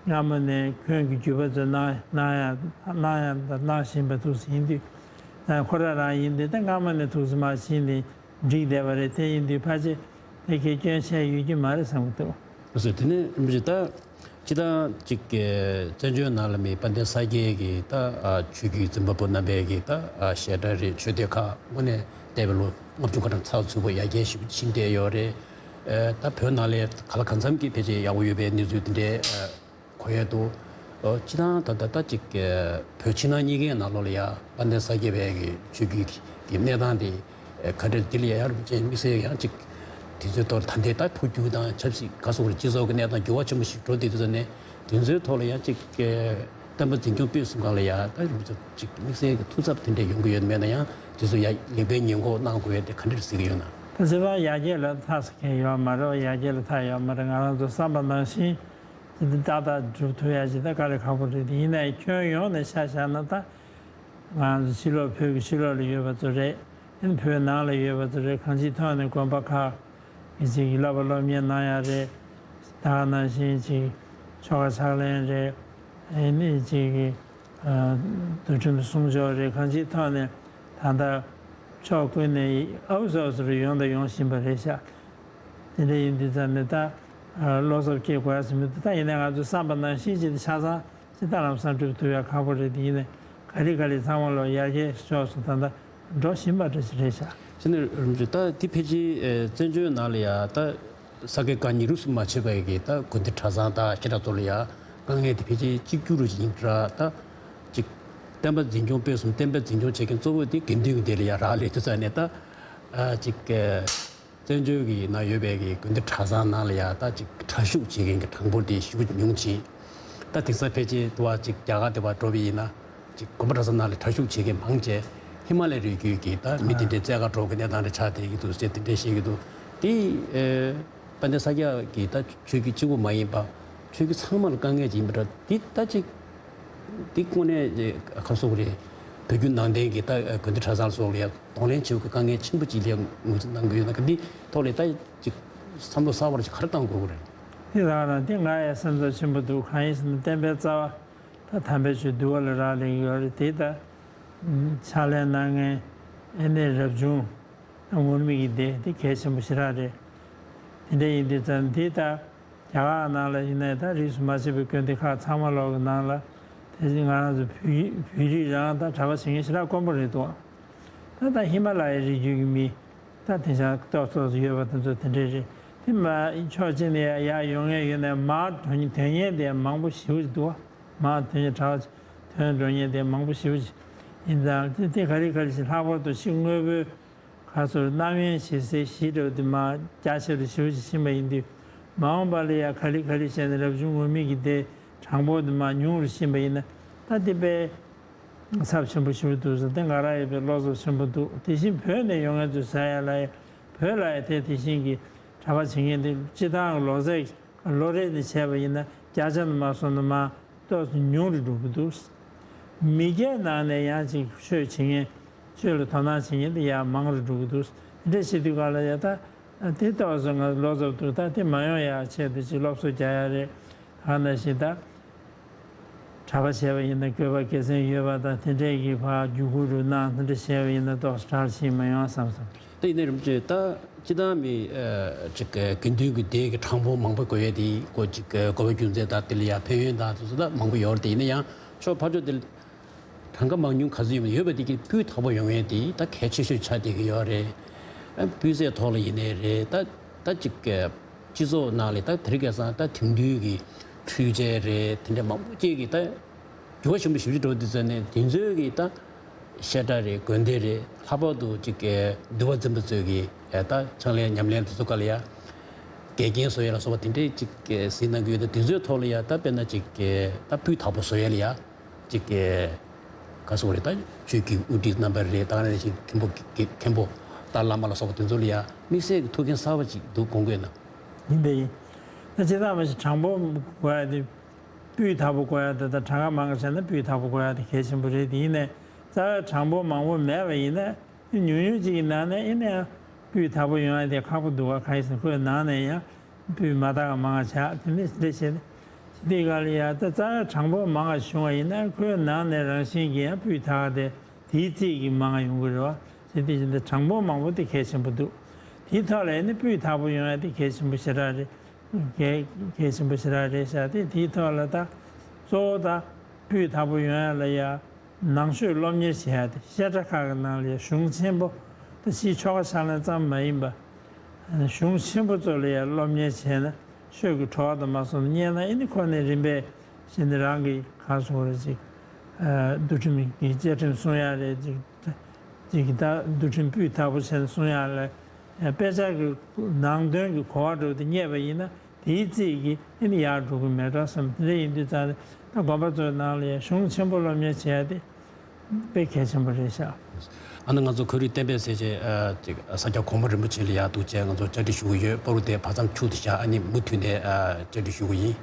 སྔ་མོ་ནས་ཁྱོན་གྱི་བརྒྱུད་པ་ཚོས་གནང་གནང་ཡ་གནང་ཡ་དང་གནང་བཞིན་པ་ཐུག་ས་ཡིན་དུས། ད་ཁོ་རང་རང་ཡིན་དུས་ད་སྔ་མོ་ནས་ཐུག་ས་མ་ཕྱིན་ཏེ་འགྲིག་བསྡད་པ་རེད། དེ་ཡིན་དུས་ཕལ་ཆེར་དེ་གའི་སྐྱོན་བཤད་ཡོད་ཀྱི་མ་རེད་བསམ་གྱི་འདུག་ལགས་སོ། དེ་ནས་རིན་པོ་ཆེ་ད་སྤྱིར་བཏང་ཅིག་གི་བཙན་བྱོལ་ནང་ལ་མི་དཔལ་ལྡན་ས་སྐྱའི་གི་ད་ཨ་ཆོས་བརྒྱུད་འཛིན་པ་པོ་རྣམ་པའི་གི་ད་ཨ་བཤད་གྲྭ་རེད། ཆོས་སྡེ་ཁག་དངོས་གནས་འདས་པའི་ལོ་ལྔ་བཅུ་ང་གྲངས་ཚར་ཚུད་པོ་ཡར་རྒྱས་ཞེ་པོ་ཕྱིན་བསྡད་ཡོད་རེད། ཨ་ད་བོད་ནང་ལ་ག་ལ་གང་འཚམ་གྱི་ཕལ་ཆེར་ཡག་པོ་ཡོད་པའི་གནས་ཚུལ་དེ་འདྲའི་ཨ་གོ་ཡས་འདུག་ཨ་སྤྱིར་བཏང་ད་ད་ད་ཅིག་གི་བོད་ཕྱི་ནང་གཉིས་ཀའི་ནང་ལོགས་ལ་ཡ་དཔལ་ལྡན་ས་སྐྱ་པའི་གི་ཆོས་བརྒྱུད་ཀྱི་གནས་སྟངས་དེ་ཨ་ག་འདྲ། དེ་ལ་ཡ་ཡང་རིན་པོ་ཆེ་དམིགས་བསལ་ཡང་ཅིག་དེ་ཚོའི་ཐོག་ད་ལྟའི་ད་འཕོ་འགྱུར་དང་ཆབ་སྲིད་ག་སོགས་སྤྱི་ཚོགས་ཀྱི་གནས་སྟངས་འགྱུར་བ་ཆེན་པོ་ཞིག་འགྲོ་བསྡད་དུས་ཙ་ནས། དེ་ཚོའི་ཐོག་ལ་ཡང་ཅིག་གི་བསྟན་པ་འཛིན་སྐྱོང་སྤེལ་གསུམ་སྒང་ལ་ཡ་ད་རིན་པོ་ཆེ་ཅིག་དམིགས་བསལ་གྱི་ཐུགས་འཚབ་དེ་འདྲ་ཡོང་གི་ཡོད་མེད་ན། ཡང་དེ་ཚོ་ཡ་ལེགས་སྤེལ་ཉེས་འགོག་གནང་དགོས་ཡ་དེ་ག་འདྲ་གཟིགས་ཀྱི་ཡོད་ན། ད་སྤྱིར་བཏང་ཡར་རྒྱས་ལ་ཐབས་ཟེར་མཁན་ཡོད་མ་རེད། ཡར་རྒྱས་ལ་ཐབས་ཡོད་མ་རེད། ང་རང་ཚོ་བསམ་པ་ནང་བཞིན་ཅིག་འདི་ཏག་ཏག་སྒྲུབ་ཐུབ་ཡ་ཅིག་ད་དཀའ་ལས་ཁག་པོ་རེད། དེ་ཡིན་ནའི་ཁྱོན་ཡོངས་ནས་ཆ་བཞག་ན་ད་ང་ཚོ་ཕྱི་ལོགས་བོད་ཀྱི་ཕྱི་ལོགས་ལ་ཡོད་པ་ཚོ་རེད། ཨ་ནི་བོད་ནང་ལ་ཡོད་པ་ཚོ་རེད། གང་ཅིའི་ཐོག་ནས་དགོན་པ་ཁག་གི་ཅིག་བསླབ་པ་སློབ་གཉེར་གནང་ཡ་རེད། ད་ག་ནང་བཞིན་ཅིག་ཆོ་ག་ཕྱག་ལེན་རེད། ཨ་ནི་ཅིག་ཨ་འདུལ་ཁྲིམས་སྲུང་སྐྱོབ་རེད། གང་ཅིའི་ཐོག་ནས་ད་ལྟ་ཕྱོགས་ཀུན་ནས་ཨའུ་ཚོ་ཨའུ་ཚོ་རེ་ཡོང་དང་ཡོང་བཞིན་པ་རེད་ཤག་དེ་འདྲ་ཡིན་དུས་ཙ་ནས་ད་ཨ་བློ་འཚབ་སྐྱེ་དགོས་ཡ་ཟེར་མི་འདུག་ད་ཡིན་ནའི་ང་ཚོས་བསམ་པ་ནང་བཞིན་ཅིག་ཆ་ཚང་ཅིག་ད་ལམ་སང་སྒྲུབ་ཐུབ་ཡ་ཁག་པོ་རེད། དེ་ཡིན་ནའི་ག་ལེ་ག་ལེ་ཚང་མ་ལོ་ཡར་རྒྱས་ཕྱོགས་སུ་ད་ལྟ་འགྲོ་བཞིན་པ་འདྲ་ཞིག་རེད་ཤག་དེ་ནས་རིན་པོ་ཆེ་ད་དེ་ཕལ་ཆེར་ཨེ་བཙན་བྱོལ་ནང་ལ་ཡ་ད་ས་དགེ་བཀའ་རྙིང་རིས་སུ་མ་ཆད་པ་ཡི་གི་ད་དགོན་སྡེ་གྲྭ་ཚང་དང་བཤད་གྲྭ་ཚོ་ལ་ཡ་དཀའ་ངལ་དེ་ཕལ་ཆེར་གཅིག་གྱུར་རུ་ཡིན་འདྲ། ད་ཅིག་བསྟན་པ་འཛིན་སྐྱོང་སྤེལ་གསུམ་བསྟན་པ་འཛིན་སྐྱོང་བྱེད་མཁན་གཙོ་བོ་དེ་དགེ་འདུན་གྱི་སྡེ་ལ་ཡ་རག་ལས་དུས་ཙ་ནས། ད་ཨ་ཅིག་ཨེ་བཙན་བྱོལ་གྱི་ནང་ཡོད་པའི་གི་དགོན་སྡེ་གྲྭ་ཚང་ནང་ལ་ཡ་ད་ཅིག་གྲྭ་ཞུགས་བྱེད་མཁན་གྱི་གྲངས་འབོར་དེ་ཞེ་པོ་ཉུང་ཕྱིན། ད་དེང་སང་ཕལ་ཆེར་དུ་བ་ཅིག་རྒྱ་གར་དེ་བར་འགྲོ་བ་ཡིན་ན་ཅིག་དགོན་པ་གྲྭ་ཚང་ནང་ལ་གྲྭ་ཞུགས་བྱེད་མཁན་མང་ཆེ་ཧི་མ་ལ་ཡའི་རི་རྒྱུད་ཀྱི་ད་མི་དེ་འདྲའི་བཙན་བཀའ་སྒྲོག་གི་གནས་སྟངས་རེ་ཆགས་བསྡད་ཀྱི་འདུག་ཅེས་དེ་འདྲའི་བཤད་ཀྱི་འདུག་དེ་ཨེ་དཔལ་ལྡན་ས་སྐྱ་གི་ད་ཆོས་བརྒྱུད་གཅིག་པུ་མ་ཡིན་པ་ཆོས་བརྒྱུད་ཚང་མ་ལ་དཀའ་ངལ་ཅིག་ཡིན་པ་འདྲ། འདི་ད་ཅིག་འདི་དངོས་གནས་ཁ་སོག་རེད། བོད་བརྒྱུད་ནང་བསྟན་གྱི་ད་དགོན་སྡེ་གྲྭ་ཚང་སོགས་ལ་ཡང་གདོང་ལེན་བྱེད་དགོས་དཀའ་ངལ་ཆེན་པོ་ཅིག་ལ་ངོས་འཛིན་གནང་གི་ཡོད་ན། འདི་ཐོག་ལ་ད་ཅིག་བསམ་བློ་གསར་པ་ཅིག་ག་རེ་བཏང་དགོས་ཀྱི་རེད། འདི་རང་རང་འདི་ང་ཡང་སེམས་ཚོར་ཆེན་པོ་འདུག་གང་ཡིན་ཟེར་ན་བསྟན་པའི་རྩ་བ་ད་དམ་པའི་ཆོས་འདུལ་བ་ལ་རག་ལས་ཀྱི་ཡོད་རེད། དེ་ད་ཕྱག་ལས་གནང་མཁན་ཨེ་ནས་རབ་བྱུང་ངུར་སྨྲིག་གི་སྡེ་དེ་གལ་ཆེན་པོ་ཞེ་དྲག་རེད། དེ་འདྲ་ཡིན་དུས་ཙང་འདི་ད་རྒྱ་གར་ནང་ལ་ཡིན་ནའི་ད་རིས་སུ་མ་ཆད་པའི་དགོན་སྡེ་ཁག་ཚང་མ་ལོག་གི་ནང་ལ་དེ་བཞིན་ང་རང་ཚོ་བོད་ཡིག་བོད་རིགས་རང་ད་གྲྭ་པ་བྱེད་མཁན་ཞེ་དྲག་དཀོན་པོ་རེད་འདུག་ད་ད་ཧི་མ་ལ་ཡའི་རི་རྒྱུད་ཀྱི་མི་ད་དེང་སང་ཏོག་ཙོག་ཙམ་ཡོད་པ་དེ་ཚོ་དེ་འདྲས་རེད། དེ་མ་ཕྱོགས་གཅིག་ནས་ཡར་ཡོང་མཁན་ཡོད་ནའི་མར་ཐོན་ཐོན་མཁན་དེ་མང་པོ་ཞེ་པོ་ཅིག་འདུག་མར་ཐོན་མཁན་གྲྭ་པ་ཐོན་འགྲོ་མཁན་དེ་མང་པོ་ཞེ་པོ་ཅིག་ཡིན་ཙང་དེ་དེ་ག་རེ་ག་རེ་ཞིག་ལྷག་པར་དུ་ཕྱི་དངོས་པོའི་ག་ཚོད་རྣམ་གཡེང་བྱེད་སའི་གཞི་འདྲ་བོ་དེ་མར་རྒྱ་ཆེ་རུ་ཞེ་པོ་ཅིག་ཕྱིན་པ་ཡིན་དུས། མ་འོངས་པ་ལ་ཡང་ག་ལེ་ག་ལེ་བྱས་ནས་རབ་བྱུང་ངུར་སྨྲིག་གི་སྡེ་གྲངས་འབོར་དེ་མར་ཉུང་རུ་ཕྱིན་པ་ཡིན་ན། ད་དེ་དཔེ་ཚབས་ཆེན་པོ་ཞེ་པོ་འདུག་ཟེར། དེ་ང་རང་ཡོད་པའི་བློ་འཚབ་ཆེན་པོ་འདུག་དེ་བཞིན་བོད་ནས་ཡོང་མཁན་ཚོས་ཟ་ཡ་ལ་ཡ། བོད་ལ་ཡ་དེ་དེ་བཞིན་གྱི་གྲྭ་པ་བྱེད་མཁན་དེ་སྤྱི་བཏང་གི་ལོ་ཚད་ལོ་རེ་ནས་བྱས་པ་ཡིན་ན་བརྒྱ་ཆ་ནས་མར་སོང་ན་མར་ཏོག་ཙམ་ཉུང་རུ་འགྲོ་གི་འདུག་མི་སྐྱའི་ནང་ནས་ཡང་ཅིག་ཆོས་བྱེད་མཁན། ཆོས་ལ་དོ་སྣང་བྱེད་མཁན་དེ་ཡང་མང་རུ་འགྲོ་གི་འདུག་དེ་འདྲ་བྱེད་དུས་ག་ལ་ཡ་ད་དེ་ཏོག་ཙམ་ང་བློ་འཚབ་འདུག་ད་དེ་མ་ཡོང་ཡ་ཆེད་དུ་ཅིག་སློབ་གསོ་རྒྱག་ཡ་རེད། གང་ན་ཞིག་ད་གྲྭ་པ་བྱས་པ་ཡིན་ན་དགོས་པ་དགེ་མཚན་ཡོད་པ་དང་དེ་འདྲས་ཀྱི་ཕར་བརྒྱུད་སྐུལ་རུ་གནང་དེ་འདྲ་བྱས་པ་ཡིན་ན་ཏོག་ཙམ་དྲག་ཞིག་མ་ཡོང་བསམ་སོང་། ད་ཡིན་ནའི་རིན་པོ་ཆེ་ད་སྤྱི་བཏང་མི་ཅིག་དགེ་འདུན་གྱི་སྡེ་གི་གྲངས་འབོར་མང་པོ་དགོས་ཡས་དེ་ཀོ་ཅིག་དགོས་པ་རྒྱུ་མཚན་དང་དེ་ལ་ཡང་ཕན་ཡོན་དང་དེ་ཚོ་ད་མང་པོ་ཡོད་རེད། དེ་ཡིན་ན་ཡང་ཕྱོགས་ཕར་ཕྱོགས་དེ་གྲངས་ཀ་མང་ཉུང་ག་ཚོད་ཡོད་ན་ཡོད་པ་དེ་གི་སྤུས་དག་པོ་ཡོང་ཡས་དེ་ད་གལ་ཆེ་ཤོས་ཆགས་བསྡད་ཀྱི་ཡོད་རེད། ཨ་སྤུས་ཚད་ཐོག་ལ་ཡིན་ནའི་རེད། ད་ད་ཅིག་སྤྱི་ཚོགས་ནང་ལ་ད་དེ་རིང་ཁ་སང་ད་དེང་དུས་ཀྱི་འཕྲུལ་ཆས་རེད། དེ་འདྲ་མང་པོ་ཅིག་གི་ད་འགྱུར་བ་ཆེན་པོ་ཞེ་པོ་ཅིག་འགྲོ་དུས་ཙང་ནས་དེ་ཚོའི་གི་ད་བཤད་གྲྭ་རེད། དགོན་སྡེ་རེད། ལྷག་པར་དུ་ཅིག་གི་འདུལ་བ་འཛིན་པ་ཚོས་གི་ད་ཕྱག་ལེན་ཉམས་ལེན་དེ་ཚོ་ག་ལ་ཡ་འགལ་རྐྱེན་བཟོ་ཡ་ལ་སོགས་པ་དེ་འདྲས་ཅིག་གི་གཟིགས་གནང་གི་ཡོད། ད་དེ་ཚོའི་ཐོག་ལ་ཡ་ད་དཔེར་ན་ཅིག་གི་ད་སྤུས་དག་པོ་བཟོ་ཡ་ལ་ཡ། ཅིག་གི་ག་སོགས་རེད། ད་ཆོས་ཀྱི་དབུ་ཁྲིད་རྣམ་པ་རེད། ད་ནས་ཅིག་མཁན་པོ་མཁན་པོ་ད་བླ་མ་ལ་སོགས་པ་དེ་ཚོ་ལ་ཡ་དམིགས་བསལ་གྱི་ཐུགས་འགན་གསར་པ་ཅིག་འདུག་དགོངས་ཀྱི་ཡོད་ན། ཡིན་པས་ཡིན། ད་སྤྱིར་བཏང་མ་གཞི་གྲངས་འབོར་དགོས་ཡ་དེ། སྤུས་དག་པོ་དགོས་ཡ་དེ་ད་གྲངས་ཀ་མང་ག་བྱས་ན་སྤུས་དག་པོ་དགོས་ཡ་དེ་གལ་ཆེན་པོ་རེད། དེ་ཡིན་ནའི་རྩ་བའི་གྲངས་འབོར་མང་པོ་མེད་པ་ཡིན་ན། ཉུང་ཉུང་ཅིག་གི་ནང་ནས་ཨེ་ནས་སྤུས་དག་པོ་ཡོང་ཡ་དེ་ཁག་པོ་འདུག་ག་གང་ཡིན་ཟེར་ན་ཁོའི་ནང་ནས་ཡང་སྤུས་མ་དག་པ་མང་བ་ཆགས། དེ་ནས་འདི་བྱས་ནས་དེ་ག་ལ་ཡ་ད་རྩ་བའི་གྲངས་འབོར་མང་བ་བྱུང་བ་ཡིན་ན་ཁོའི་ནང་ནས་རང་བཞིན་གྱིས་ཡང་སྤུས་དག་དེ་དེའི་རྩིས་ཀྱིས་མང་བ་ཡོང་གི་རེད་བ། དེ་དེ་བཞིན་དུ་གྲངས་འབོར་མང་པོ་དེ་གལ་ཆེན་པོ་འདུག་དེའི་ཐོག་ལ་ཨེ་ནས་སྤུས་དག་པོ་ཡོང་ཡ་དེ་གལ་ཆེན་པོ་ཞེ་དྲག་རེད། གལ་གལ་ཆེན་པོ་ཞེ་དྲག་རེད་ཤག་དེ་དེའི་ཐོག་ལ་ད་གཙོ་བོ་ད་སྤུས་དག་པོ་ཡོང་ཡ་ལ་ཡ། ནང་ཆོས་སློབ་གཉེར་བྱེད་ཡ་དེ་བཤད་གྲྭ་ཁག་གི་ནང་ལ་ཡ་གཞུང་ཆེན་པོ་ད་ཕྱིའི་ཆོ་ག་ཕྱག་ལེན་ཙམ་མ་ཡིན་པ། གཞུང་ཆེན་པོ་ཚོ་ལ་ཡ་སློབ་གཉེར་བྱས་ན་ཆོས་ཀྱི་བྲོ་བ་དང་མ་སོང་ན་རྙེད་ན་ཨེ་ནི་ཁོ་ནས་རིམ་པས་བྱས་ནས་རང་གི་ག་སོང་རེ་ཅིག་འདུལ་ཁྲིམས་ཀྱི་བཅའ་ཁྲིམས་སྲུང་ཡ་རེད་ཅིག་ཅིག་གི་ད་འདུལ་ཁྲིམས་སྤུས་དག་པོ་བྱས་ནས་སྲུང་ཡ་ལ་དཔེ་ཆ་གི་ནང་དོན་གྱི་གོ་བ་འདྲ་བོ་དེ་རྙེད་པ་ཡིན་ན། དེའི་རྩིས་ཀྱིས་ཨེ་ནི་ཡར་འགྲོ་གི་མེད་འགྲོ་བསམ། དེ་འདྲ་ཡིན་དུས་ཙང་ནས་ད་དགོན་པ་ཚོའི་ནང་ལ་ཡང་གཞུང་ཆེན་པོ་སློབ་གཉེར་བྱེད་ཡ་དེ་དཔེ་གལ་ཆེན་པོ་རེད་ཤག་ཨ་ནི་ང་ཚོ་ཁོར་ཡུག་གཏན་འབེབས་ཟེར་བྱས་ཨ་ཅིག་ས་སྐྱ་གོང་མ་རིན་པོ་ཆེ་ལ་ཡར་འདུག་བྱས་ང་ཚོ་བཅར་འདྲི་ཞུ་གི་ཡོད། པ་རུ་དེ་བར་མཚམས་འཁྱུག་ཏུ་བཞག་ཨ་ནི་མུ་མཐུད་ནས་ཨ་བཅར་འདྲི་ཞུ་གི་ཡིན།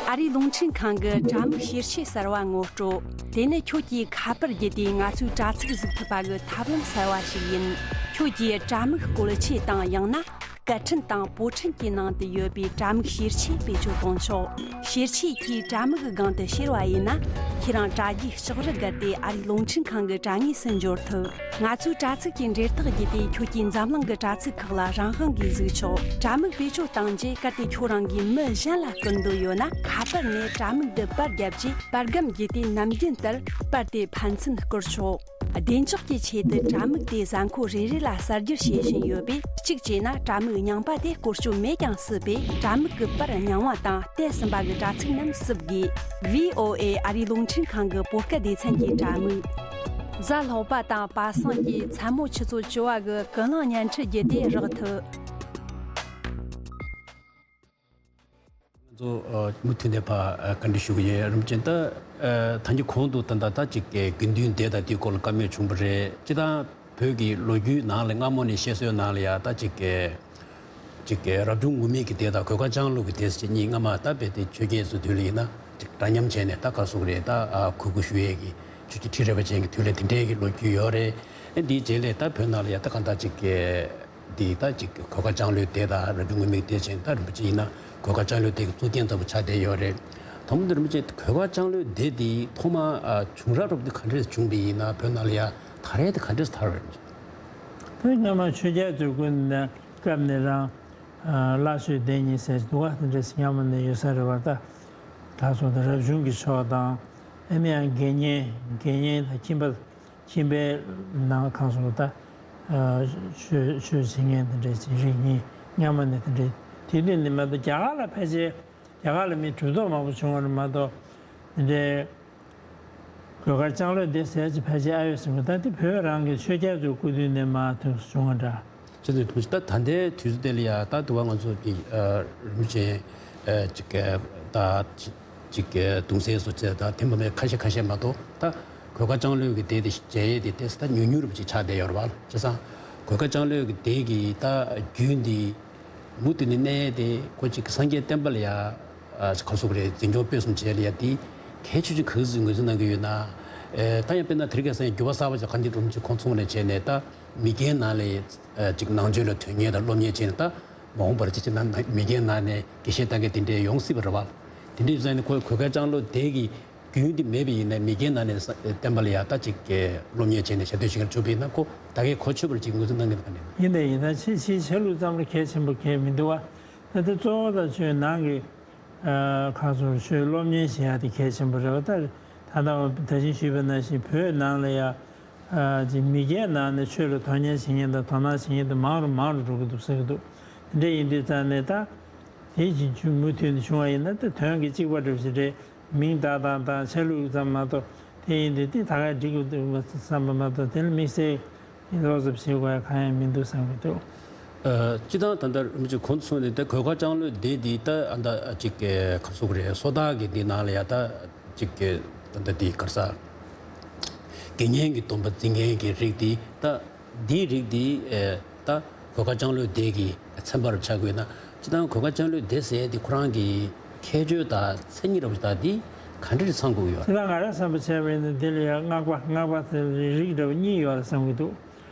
ཨ་རིའི་རླུང་འཕྲིན་ཁང་གི་དྲ་མིག་ཤེར་ཆས་གསར་བ་ངོ་སྤྲོད། དེ་ནི་ཁྱོད་ཀྱིས་ཁ་པར་བརྒྱུད་དེ་ང་ཚོའི་དྲ་ཚིགས་གཟིགས་ཐུབ་པ་གི་ཐབས་ལམ་གསར་བ་ཞིག་ཡིན། ཁྱོད་ཀྱིས་དྲ་མིག་བཀོལ་ཆས་དང་ཡང་ན་སྐད་འཕྲིན་དང་པོ་འཕྲིན་གྱི་ནང་དུ་ཡོད་པའི་དྲ་མིག་ཤེར་ཆས་བེད་སྤྱོད་གཏོང་ཆོག་ཤེར་ཆས་ཀྱིས་དྲ་མིག་གི་སྒང་དུ་ཤེར་བ་ཡིན་ན། ཁྱེད་རང་དྲ་རྒྱའི་ལྕགས་རི་བརྒལ་ཏེ་ཨ་རིའི་རླུང་འཕྲིན་ཁང་གི་དྲ་ངོས་སུ་འབྱོར་ཐུབ། ང་ཚོའི་དྲ་ཚིགས་ཀྱི་འབྲེལ་ཐག་བརྒྱུད་དེ་ཁྱོད་ཀྱིས་འཛམ་གླིང་གི་དྲ་ཚིགས་ཁག་ལ་རང་དབང་གིས་གཟིགས་ཆོག་དྲ་མིག་བེད་སྤྱོད་བཏང་རྗེས་གལ་ཏེ་ཁྱོད་རང་གིས་མི་གཞན་ལ་བསྐུར་འདོད་ཡོད་ན། ཁ་པར་ནས་དྲ་མིག་འདི་པར་བརྒྱབ་རྗེས་པར་སྒམ་བརྒྱུད་དེ་ནམ་རྒྱུན་ལྟར་པར་དེ་ཕན་ཚུན་བསྐུར་ཆོག་བདེ་འཇགས་ཀྱི་ཆེད་དུ་དྲ་མིག་དེ་གཟའ་འཁོར་རེ་རེ་ལ་གསར་བསྒྱུར་བྱེད་བཞིན་ཡོད་པས། གཅིག་བྱས་ན་དྲ་མིག་རྙིང་པ་དེ་བཀོལ་སྤྱོད་མེད་ཀྱང་སྲིད་པས། དྲ་མིག་གི་པར་རྙིང་བ་དང་བལྟས་ཟིན་པ་གི་དྲ་ཚིགས་རྣམས་བསུབ་དགོས། ཝི་ཨོ་ཨེ་ཨ་རིའི་རླུང་འཕྲིན་ཁང་གི་བོད་སྐད་སྡེ་ཚན་གྱི་དྲ་མིག་གཟའ་ལྷག་པ་དང་པ་སངས་ཀྱི་མཚན་མོ་ཆུ་ཚོད་བཅུ་པ་གི་ཀུན་གླེང་བརྙན་འཕྲིན་བརྒྱུད་དེ་རག་ཐུབ། ང་ཚོ་ཨ་མུ་མཐུད་ནས་ཕར་ཨ་བཀའ་འདྲི་ཞུ་གི་ཡོད། རིན་པོ་ཆེ་ད་ཨ་ད་གིན་གོང་དུ་ད་ལྟ་ད་ཅིག་གི་དགེ་འདུན་སྡེ་དང་དེའི་སྐོར་ལ་བཀའ་མོལ་བྱུང་བ་རེད། སྤྱིར་བཏང་བོད་ཀྱི་ལོ་རྒྱུས་ནང་ལ་སྔ་མོ་ནས་བཤད་སྲོལ་ནང་ལ་ཡ་ད་ཅིག་གི་ཅིག་གི་རབ་བྱུང་ངུར་སྨྲིག་གི་སྡེ་དང་གོས་དཀར་ལྕང་ལོ་གི་སྡེ་ཟེར་གཉིས་སྔ་མ་ད་རྦད་དེ་ཆོས་རྒྱལ་ཚོའི་དུས་ལ་ཡིན་ན་ཅིག་འདྲ་མཉམ་བྱས་ནས་ད་ག་ཟེར་དགོས་རེད། ད་ཨ་གུས་བཀུར་ཞུ་ཡས་ཀྱི་ཆོས་ཀྱི་ཁྲི་རལ་པ་ཅན་གྱི་དུས་ལ་དེ་འདྲའི་གི་ལོ་རྒྱུས་ཡོད་རེད། ཨ་འདིའི་རྗེས་ལ་ད་བོད་ནང་ལ་ཡ་ད་གང་ལྟར་ཅིག་གི་འདི་ད་ཅིག་གོས་དཀར་ལྕང་ལོའི་སྡེ་དང་རབ་བྱུང་ངུར་སྨྲིག་སྡེ་བྱས་ད་རིན་པོ་ཆེ་ཡིན་ན་གོས་དཀར་ལྕང་ལོའི་སྡེ་གི་གཙུག་རྒྱན་ལྟ་བུ་ཆགས་བསྡད་ཡོད་རེད། དང་པོ་འདི་རིན་པོ་ཆེ་གོས་དཀར་ལྕང་ལོའི་སྡེ་འདི་ཐོག་མ་ཨ་བྱུང་རབས་འདྲ་པོ་འདི་ག་འདྲས་བྱུང་བ་ཡིན་ན། བོད་ནང་ལ་ཡ་དར་ཡས་དེ་ག་འདྲས་དར་བ་རེད། དེ་སྔ་མ་ཆོས་རྒྱལ་ཚོའི་སྐུ་ནས་སྐབས་ནས་རང་ཨ་བླ་མཆོད་སྡེ་གཉིས་ཟེར་འདུག་ག་དེ་འདྲས་སྔ་མོ་ནས་ཡོད་ས་རེད་བ། ད་ད་སོང་ད་རབ་བྱུང་གི་ཕྱོགས་དང་ཨ་ནི་ཡང་དགེ་བསྙེན་དགེ་བསྙེན་དང་ཁྱིམ་པ། ཁྱིམ་པའི་ནང་གང་སོང་ད་ཨ་ཆོས་ཆོས་བྱེད་མཁན་དེ་འདྲའི་ཅིག་རིགས་གཉིས་སྔ་མ་ནས་དེ་འདྲའི་དེ་དུས་ནས་མ་གཏོགས་རྒྱ་གར་ལ་ཕལ་ཆེར་རྒྱ་གར་ལ་མི་གྲུབ་ཐོབ་མང་པོ་བྱུང་བ་རེད་མ་གཏོགས་ དེ་འདྲའི་གོས་དཀར་ལྕང་ལོས་འདེད་ཟེར་ཅིག་ཕལ་ཆེར་ཨ་ཡོད་ཟེར་གི། ད་དེ་བོད་རང་གི་ཆོས་རྒྱལ་ཚོའི་སྐུ་དུས་ནས་མར་ཐོན་བྱུང་བ་འདྲ། ཅི་ཟེར་ད་ད་ལྟའི་དུས་ཚོད་དེ་ལ་ཡ་ད་དུ་བ་ང་ཚོ་གི་རིན་པོ་ཆེ་ཅིག་ད་ཅིག་གདུང་སྲས་སོགས་བཅས་ད་དེ་མ་མེད་ཁ་ཤས་ཁ་ཤས་མ་གཏོགས། ད་གོས་དཀར་ལྕང་ལོའི་གི་སྡེ་དེ་མཇལ་ཡས་དེ་ཏོག་ཙམ་ད་ཉུང་ཉུང་རུ་ཅིག་ཆགས་བསྡད་ཡོད་རེད་བ། བྱས་ཙང་གོས་དཀར་ལྕང་ལོའི་གི་སྡེ་གི་ད་རྒྱུན་འདི་མུ་མཐུད་ནས་གནས་ཏེ་ཁོ་ཅིག་སངས་རྒྱས་བསྟན་པ་ལ་ཡ་ག་ཟེར་དགོས་རེད། འཛིན་སྐྱོང་སྤེལ་གསུམ་བྱས་ལ་ཡ་དེ་གལ་ཆེ་ཆུང་ག་ཚོད་ངོས་འཛིན་གནང་གི་ཡོད་ན། ད་ཡང་དཔེར་ན་དེ་རིང་ཁ་སང་འགྱུར་བ་གསར་པ་ཅིག་ག་འདི་རུམ་ཅིག་ཁོང་ཚོ་ནས་བྱས་ནས་ད་མི་སྒེར་ནང་ལ་ཅིག་ནང་ཆོས་ལ་དོན་གཉེར་དང་སློབ་གཉེར་བྱས་ནས་ད་མ་འོངས་པར་ཅིག་ཅིག་ནང་མི་སྒེར་ནང་ནས་དགེ་བཤེས་ལྟ་མཁན་དེ་འདྲས་ཡོང་སྲིད་པ་རེད་བ། དེ་འདྲས་ཡིན་ཙང་ནི་ཁོས་གོས་དཀར་ལྕང་ལོ་དེ་གི་རྒྱུན་དེ་མེད་པ་ཡིན་ན་མི་སྒེར་ནང་ནས་བསྟན་པ་ལ་ཡ་ད་ཅིག་སློབ་གཉེར་བྱས་ནས་ཞབས་འདེགས་ཞུ་མཁན་བྱུང་བ་ཡིན་ན་ཁོ་ད་གའི་གོ་ཆོད་པར་ཅིག་ངོས་འཛིན་གནང་གི་འདུག་ག་ནས། ཡིན་ད་ཡིན་ད་ཕྱི་ཕྱི་ཆ་ལུགས་ཙམ་ལ་གལ་ཆེན་པོ་གལ་མི་འདུག་བ། ད་དེ་གཙོ་བོ་ད་ཆོས་ནང་གི་ཁ་སོར་ཆོས་སློབ་གཉེར་བྱེད་ཡ་དེ་གལ་ཆེན་པོ་རེད་བ། ད་ད་ལྟ་ད་གིན་ཞུས་པ་ནང་བཞིན་བོད་ནང་ལ་ཡ་ཅིག་མི་སྒེར་ནང་ནས་ཆོས་ལ་དོན་གཉེར་བྱེད་མཁན་དང་དོ་སྣང་བྱེད་མཁན་དེ་མང་རུ་མང་རུ་འགྲོ་གི་འདུག་ཟེར་གི་འདུག་དེ་འདྲ་ཡིན་དུས་ཙང་ནས་ད་དེ་བཞིན་མུ་མཐུད་ནས་བྱུང་བ་ཡིན་ན་ད་དོན་གྱི་གཅིག་པ་འདྲ་བ་ཞིག་རེད། མིང་བཏགས་སྟངས་དང་ཆ་ལུགས་ཙམ་མ་གཏོགས་དེ་ཡིན་དུས་དེ་ད་ག་འགྲིག་གི་འདུག་བསམ་པ་མ་གཏོགས་དེ་ལ་དམིགས་བསལ་གྱི་བློ་འཚབ་བྱེད་དགོས་ཡ་གང་ཡང་མི་འདུག་བསམ་གྱི་འདུག་ཨ། སྤྱིར་བཏང་ད་ལྟ་རིན་པོ་ཆེ་གོང་དུ་གསུངས་ནས་ད་གོས་དཀར་ལྕང་ལོའི་སྡེ་འདི་ད་ཨ་ད་ཅིག་ག་ཟེར་དགོས་རེད། སོ་ཐར་གྱི་འདི་ནང་ལ་ཡ་ད་ཅིག་ད་ལྟ་འདི་ག་རེ་ཟེར། དགེ་བསྙེན་གྱི་སྡོམ་པ་འཛིན་མཁན་གྱི་རིགས་འདི་ད། འདིའི་རིགས་འདི་ཨེ་ད་གོས་དཀར་ལྕང་ལོའི་སྡེ་གི་ཚན་པ་རུ་ཆགས་དགོས་ན། སྤྱིར་བཏང་གོས་དཀར་ལྕང་ལོའི་སྡེ་ཟེར་ཡས་འདི་ཁོ་རང་གི་ཁྱད་ཆོས་དང་མཚན་ཉིད་འདྲ་བོ་ཞིག་དང་འདི་ག་འདྲ་རེ་ཚང་དགོས་ཀྱི་ཡོད་རེད། སྤྱིར་བཏང་ང་རང་བསམ་པ་བྱས་པ་ཡིན་ན་འདི་ལ་ཡང་སྔགས་པ་སྔགས་པ་ཟེར་རིགས་འདྲ་བོ་གཉིས་ཡོད་རེད་བསམ་གྱི་འདུག་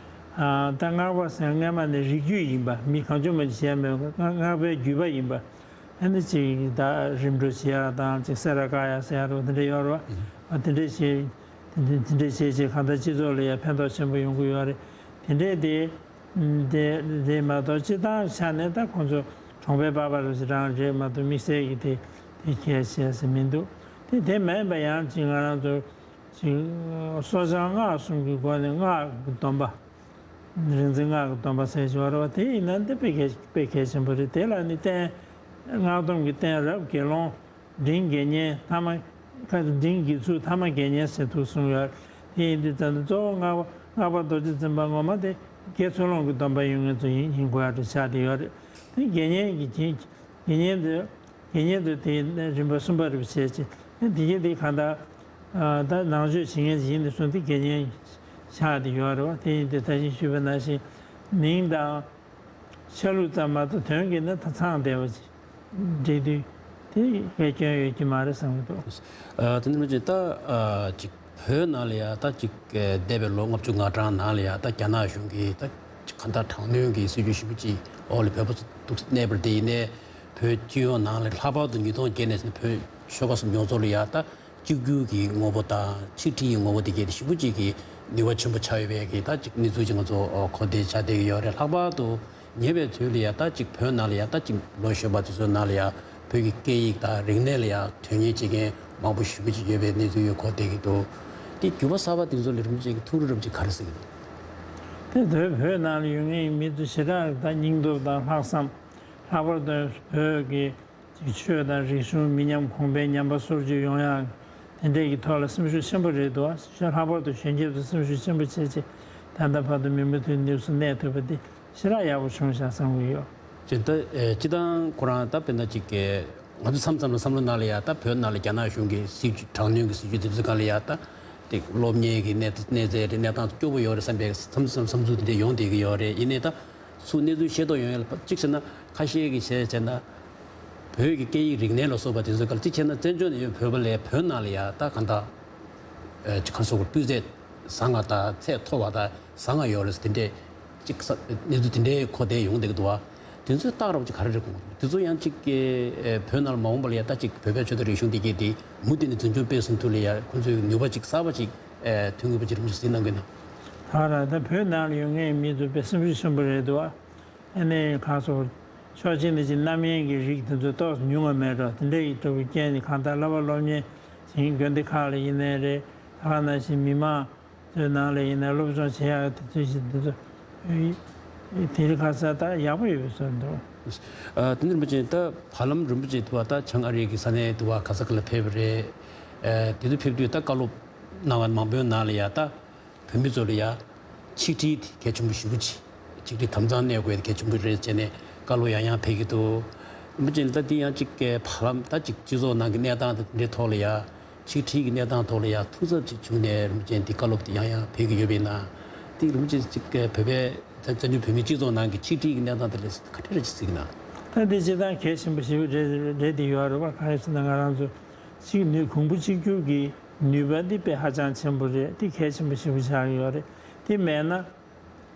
ཨ་ད་སྔགས་པ་ཟེར་སྔ་མ་ནས་རིགས་རྒྱུད་ཡིན་པ། མི་གང་བྱུང་མང་བྱུང་བྱས་མེད་པ། སྔགས་སྔགས་པའི་རྒྱུད་པ་ཡིན་པ། ཨ་ནི་ཅིག་ད་རིམ་གྲོ་བྱེད་ཡ་དང་ཅིག་སེ་ར་བཀག་ཡ་ཟེར་ཡ་རོ་དེ་འདྲ་ཡོད་རེད་བ། ཨ་དེ་འདྲ་བྱེད་དེ་འདྲ་དེ་འདྲ་བྱེད་བྱེད་གང་ལྟར་སྤྱི་ཚོགས་ལ་ཡ་ཕན་ཐོགས་ཆེན་པོ་ཡོང་གི་ཡོད་རེད། དེ་འདྲས་དེ་དེ་རེད་མ་གཏོགས་སྤྱིར་བཏང་ཆ་ནས་ད་ཁོང་ཚོ་གྲོང་པའི་པ་ཕ་རུ་ཞིག་རང་རེད་མ་གཏོགས་དམིགས་བསལ་གྱི་དེ་དེ་གལ་ཆེ་ས་མི་འདུག་དེ་དེ་མིན་པ་ཡང་ཅིག་ང་རང་ཚོ་ཅིག་སོ་བྱང་སྔགས་གསུམ་གྱི་སྒོ་ནས་སྔགས་ཀྱི་སྡོམ་པ། རིག་འཛིན་སྔགས་ཀྱི་སྡོམ་པ་ཟེར་བཞིན་པ་རེད་བ། དེ་ཡིན་ན་འདི་དཔེ་གལ་དཔེ་གལ་ཆེན་པོ་རེད། དེ་ལ་ནི་རྟེན་སྔགས་སྡོམ་གྱི་རྟེན་རབ་དགེ་སློང་འབྲིང་དགེ་བསྙེན་ཐ་མ་ཁ་འབྲིང་དགེ་ཚུལ་ཐ་མ་དགེ་བསྙེན་ཟེར་དུ་གསུངས་ཡོད། དེ་ཡིན་དུས་ཙམ་ནས་གཙོ་བོ་སྔགས་པ་སྔགས་པ་རྡོ་རྗེ་འཛིན་པ་ངོ་མ་དེ་དགེ་ཚུལ་སློང་གི་སྡོམ་པ་ཡོད་མཁན་ཚོ་ཡིན་ཡིན་དགོས་ཡ་དེ་ཆགས་བསྡད་ཡོད་རེད། དེ་དགེ་བསྙེན་གྱི་དགེ་བསྙེན་དེ། དགེ་བསྙེན་དུ་དེའི་རིམ་པ་གསུམ་པ་རུ་བྱས་ཅིང་། དེ་བཞིན་དེ་གང་ལྟར་ད་ནང་ཆོས་བྱེད་མཁན་ཞིག་ཡིན་དུས་སོང་དེ་དགེ་བསྙེན་ཆགས་ཏེ་ཡོད་རེད་བ། དེ་ཡིན་དུས་ད་གིན་ཞུས་པ་ནང་བཞིན་མིང་དང་ཆ་ལུགས་ཙམ་མ་གཏོགས་དོན་གྱིས་ནི་ད་ཚང་བསྡད་པ་ཅིག་འགྲིག་དུས་དེ་དཔེ་སྐྱོན་ཡོད་ཀྱི་མ་རེད་བསམ་གྱི་འདུག་ཨ་དེ་ནི་མ་ཅིག་ད་ཅིག་བོད་ནང་ལ་ཡ་ད་ཅིག་འདས་པའི་ལོ་ལྔ་བཅུ་ང་གྲངས་ནང་ལ་ཡ་ད་རྒྱ་ནག་གཞུང་གིས་ད་ཅིག་གང་ལྟར་དྲག་གནོན་གྱི་སྲིད་ཇུས་ཞེ་པོ་ཅིག་འོག་ལ་བོད་པ་ཚོ་འདུག་གནས་པར་དེ་ཡིན་ནའི། བོད་སྤྱི་ཡོངས་ནང་ལ་ལྷག་པར་དུ་ཉིས་སྟོང་བརྒྱད་ནས་བཟུང་བོད་ཆོལ་ཁ་གསུམ་ཡོངས་རྫོགས་ལ་ཡ་ད་གཅིག་གྱུར་གྱི་ངོ་བོ་དང་ཆིག་སྒྲིལ་གྱི་ངོ་བོ་དེ་གས་དེ་ཞེ་པོ་ཅིག་གི་ནུས་པ་ཆེན་པོ་ཆགས་ཡོད་པའི་གི་ད་ཅིག་གནས་ཚུལ་ཅིག་ང་ཚོ་གོ་བདེ་ཆགས་བསྡད་ཀྱི་ཡོད་རེད། ལྷག་པར་དུ་ཉེ་བའི་དུས་ལ་ཡ་ད་ཅིག་བོད་ནང་ལ་ཡ་ད་ཅིག་ལོ་གཞོན་པ་དེ་ཚོའི་ནང་ལ་ཡ་བོད་ཀྱི་སྐད་ཡིག་དང་རིག་གནས་ལ་ཡ་དོན་གཉེར་བྱེད་མཁན་མང་པོ་ཞེ་པོ་ཅིག་ཡོད་པའི་གནས་ཚུལ་ཡོད་གོ་བསྡད་ཀྱི་འདུག་དེ་འགྱུར་བ་གསར་པ་དེ་ཚོ་ལ་རིན་པོ་ཆེ་གི་ཐུགས་རེ་རབ་ཅིག་ག་རེ་ཟེར་གྱི་འདུག་དེ་དུས་བོད་ནང་ལ་ཡོད་མཁན་མི་ཚོ་ཞེ་དྲག་ད་སྙིང་སྟོབས་དང་ལྷག་བསམ། ལྷག་པར་དུ་བོད་ཀྱི་ཅིག་ཆོས་དང་རིག་གཞུང་མི་ཉམས་གོང་འཕེལ་ཉམས་པ་སོར་ཆུད་ཡོང་ཡག་དེ་འདྲས་ཀྱི་ཐོག་ལ་སེམས་ཤུགས་ཆེན་པོ་རེད་འདུག་ཨ། ལྷག་པར་དུ་གཞོན་སྐྱེས་ཚོ་སེམས་ཤུགས་ཆེན་པོ་བྱེད་ཅིག་ད་ལྟ་བར་དུ་མུ་མཐུད་ནུས་སུ་གནས་ཐུབ་པ་འདི་ཞེ་དྲག་ཡག་པོ་བྱུང་ཤག་བསམ་གྱི་ཡོད། ཅེས་ད་ཨེ་སྤྱིར་བཏང་ཁོ་རང་ད་དཔེར་ན་ཅིག་གི་ང་ཚོ་མཚམས་མཚམས་ལ་བསམ་བློ་ནང་ལ་ཡ་ད་བོད་ནང་ལ་རྒྱ་ནག་གཞུང་གི་སྲིད་ཇུས་དྲག་གནོན་གྱི་སྲིད་ཇུས་དེ་ཚོའི་སྒང་ལ་ཡ་ད་དེ་སློབ་གཉེར་གྱི་གནས་གནས་ཚད་དེ་གནས་སྟངས་སྐྱོ་པོ་ཡོད་རེད་བསམ་པའི་མཚམས་མཚམས་བསམ་ཚུལ་དེ་འདྲ་ཡོང་བསྡད་ཀྱི་ཡོད་རེད། ཡིན་ནའི་ད། སུ་གནས་ཚུལ་ཤེས་རྟོགས་ཡོང་ཡ་ལ་གཅིག་བྱས་ན་ཁ་ཤས་ཀྱིས་བཤད་བྱས་ན། བོད་ཀྱི་སྐད་ཡིག་རིག་གནས་ལ་སོགས་པ་དེ་ཚོའི་སྐོར་གཅིག་བྱས་ན་བཙན་བྱོལ་ནས་ཡོད་བོད་པ་ལས་བོད་ནང་ལ་ཡ་ད་གང་ལྟར། ཨེ་ཅིག་ག་རེ་ཟེར་དགོས་རེད། སྤུས་ཚད་བཟང་བ་དང་ཚད་མཐོ་བ་དང་བཟང་བ་ཡོད་རེད་དེ་འདྲས་ཅིག་ས་གནས་ཚུལ་དེ་འདྲས་གོ་བསྡད་ཡོང་བསྡད་ཀྱི་འདུག་བ། དེ་ཚོའི་རྟགས་རོབ་ཅིག་ག་རེ་རེད་དགོངས་འདུག་དེ་ཚོ་ཡང་ཅིག་གི་ཨེ་བོད་ནང་ལ་མ་འོངས་པ་ལ་ཡ་ད་ཅིག་བོད་པའི་ཆོས་དང་རིག་གཞུང་འདི་གས་དེ་མུ་མཐུད་ནས་འཛིན་སྐྱོང་སྤེལ་གསུམ་ཐུབ་ལ་ཡ་ཁོང་ཚོའི་ནུས་པ་ཅིག་གསར་པ་ཅིག་ཨེ་ཐོན་དགོས་པ་ཅིག་རིམ་བཞིན་གཟིགས་གནང་གི་ན། ད་ར་ད་བོད་ནང་ལ་ཡོད་མཁན་མི་ཚོ་དཔེ་སེམས་ཤུགས་ཆེན་པོ་རེད་འདུག་ཨ། ཨ་ནི་གང་སོགས་ཕྱོགས་གཅིག་ནས་ཅིག་རྣམ་གཡེང་གི་རིགས་དེ་ཚོ་ཏོག་ཙམ་ཉུང་བ་མེད་འགྲོ། དེ་འདྲ་ཡི་འགྲོ་བའི་རྐྱེན་ནི་གང་ལྟར་བསླབ་པ་སློབ་གཉེར་བྱེད་མཁན་དགོན་སྡེ་ཁག་ལ་ཡིན་ནའི་རེད། ད་ག་ནང་བཞིན་མི་མང་ཚོའི་ནང་ལ་ཡིན་ནའི་སློབ་སྦྱོང་བྱེད་ཡག་དེ་ཚོའི་ཞིག་དེ་ཚོ་དེ་རིང་ཁ་སང་ད་ཡག་པོ་ཡོད་པའི་བཟོ་འདུག་ཨ་དེ་འདྲ་མ་བྱས་ད་བར་ལམ་རིན་པོ་ཆེ་དུ་བ་ད་བྱང་ཨ་རི་གི་ས་གནས་དུ་བ་ག་ས་ག་ལ་ཕེབས་པ་རེད། ཨ་དེ་ཚོ་ཕེབས་དུས་ད་བཀའ་སློབ་གནང་བ་མང་པོའི་ནང་ལ་ཡ་ད་བོད་མི་ཚོ་ལ་ཡ་ཆིག་སྒྲིལ་དེ་གལ་ཆེན་པོ་ཞེ་པོ་ཅིག་ཆིག་སྒྲིལ་དམ་གཙང་གནས་དགོས་དེ་གལ་ཆེན་པོ་རེད་བྱས་ནས་བཀའ་སློབ་ཡང་ཡང་ཕེབས་ཀྱི་འདུག་རིན་པོ་ཆེ་ད་དེ་ཡང་ཅིག་བར་ལམ་ད་ཅིག་སྤྱི་ཚོགས་ནང་གི་གནས་སྟངས་དེ་འདྲའི་ཐོག་ལ་ཡ་ཆིག་སྒྲིལ་གྱི་གནས་སྟངས་ཐོག་ལ་ཡ་ཐུགས་འཚབ་ཅིག་བྱུང་ནས་རིན་པོ་ཆེ་འདི་བཀའ་སློབ་དེ་ཡང་ཡང་ཕེབས་ཀྱི་ཡོད་པ་ཡིན་ན། དེ་རིན་པོ་ཆེ་ཅིག་བོད་པའི་བཙན་བྱོལ་བོད་མིའི་སྤྱི་ཚོགས་ནང་གི་ཆིག་སྒྲིལ་གྱི་གནས་སྟངས་དེ་ལ་ག་འདྲ་ཅིག་གཟིགས་ན། ད་འདི་སྤྱིར་བཏང་གལ་ཆེན་པོ་ཞེ་པོ་རེད་རེད་དེ་ཡོད་རེད་བ། གང་ཡིན་ཟེར་ན་ང་རང་ཚོ་གཅིག་ནུས་གོང་བུ་གཅིག་གྱུར་གྱི་ནུས་པ་འདི་དཔེ་ཧ་ཅང་ཆེན་པོ་རེད། འདི་གལ་ཆེན་པོ་ཞེ་པོ་ཆགས་ཀྱི་ཡོད་རེད། དེ་མེད་ན་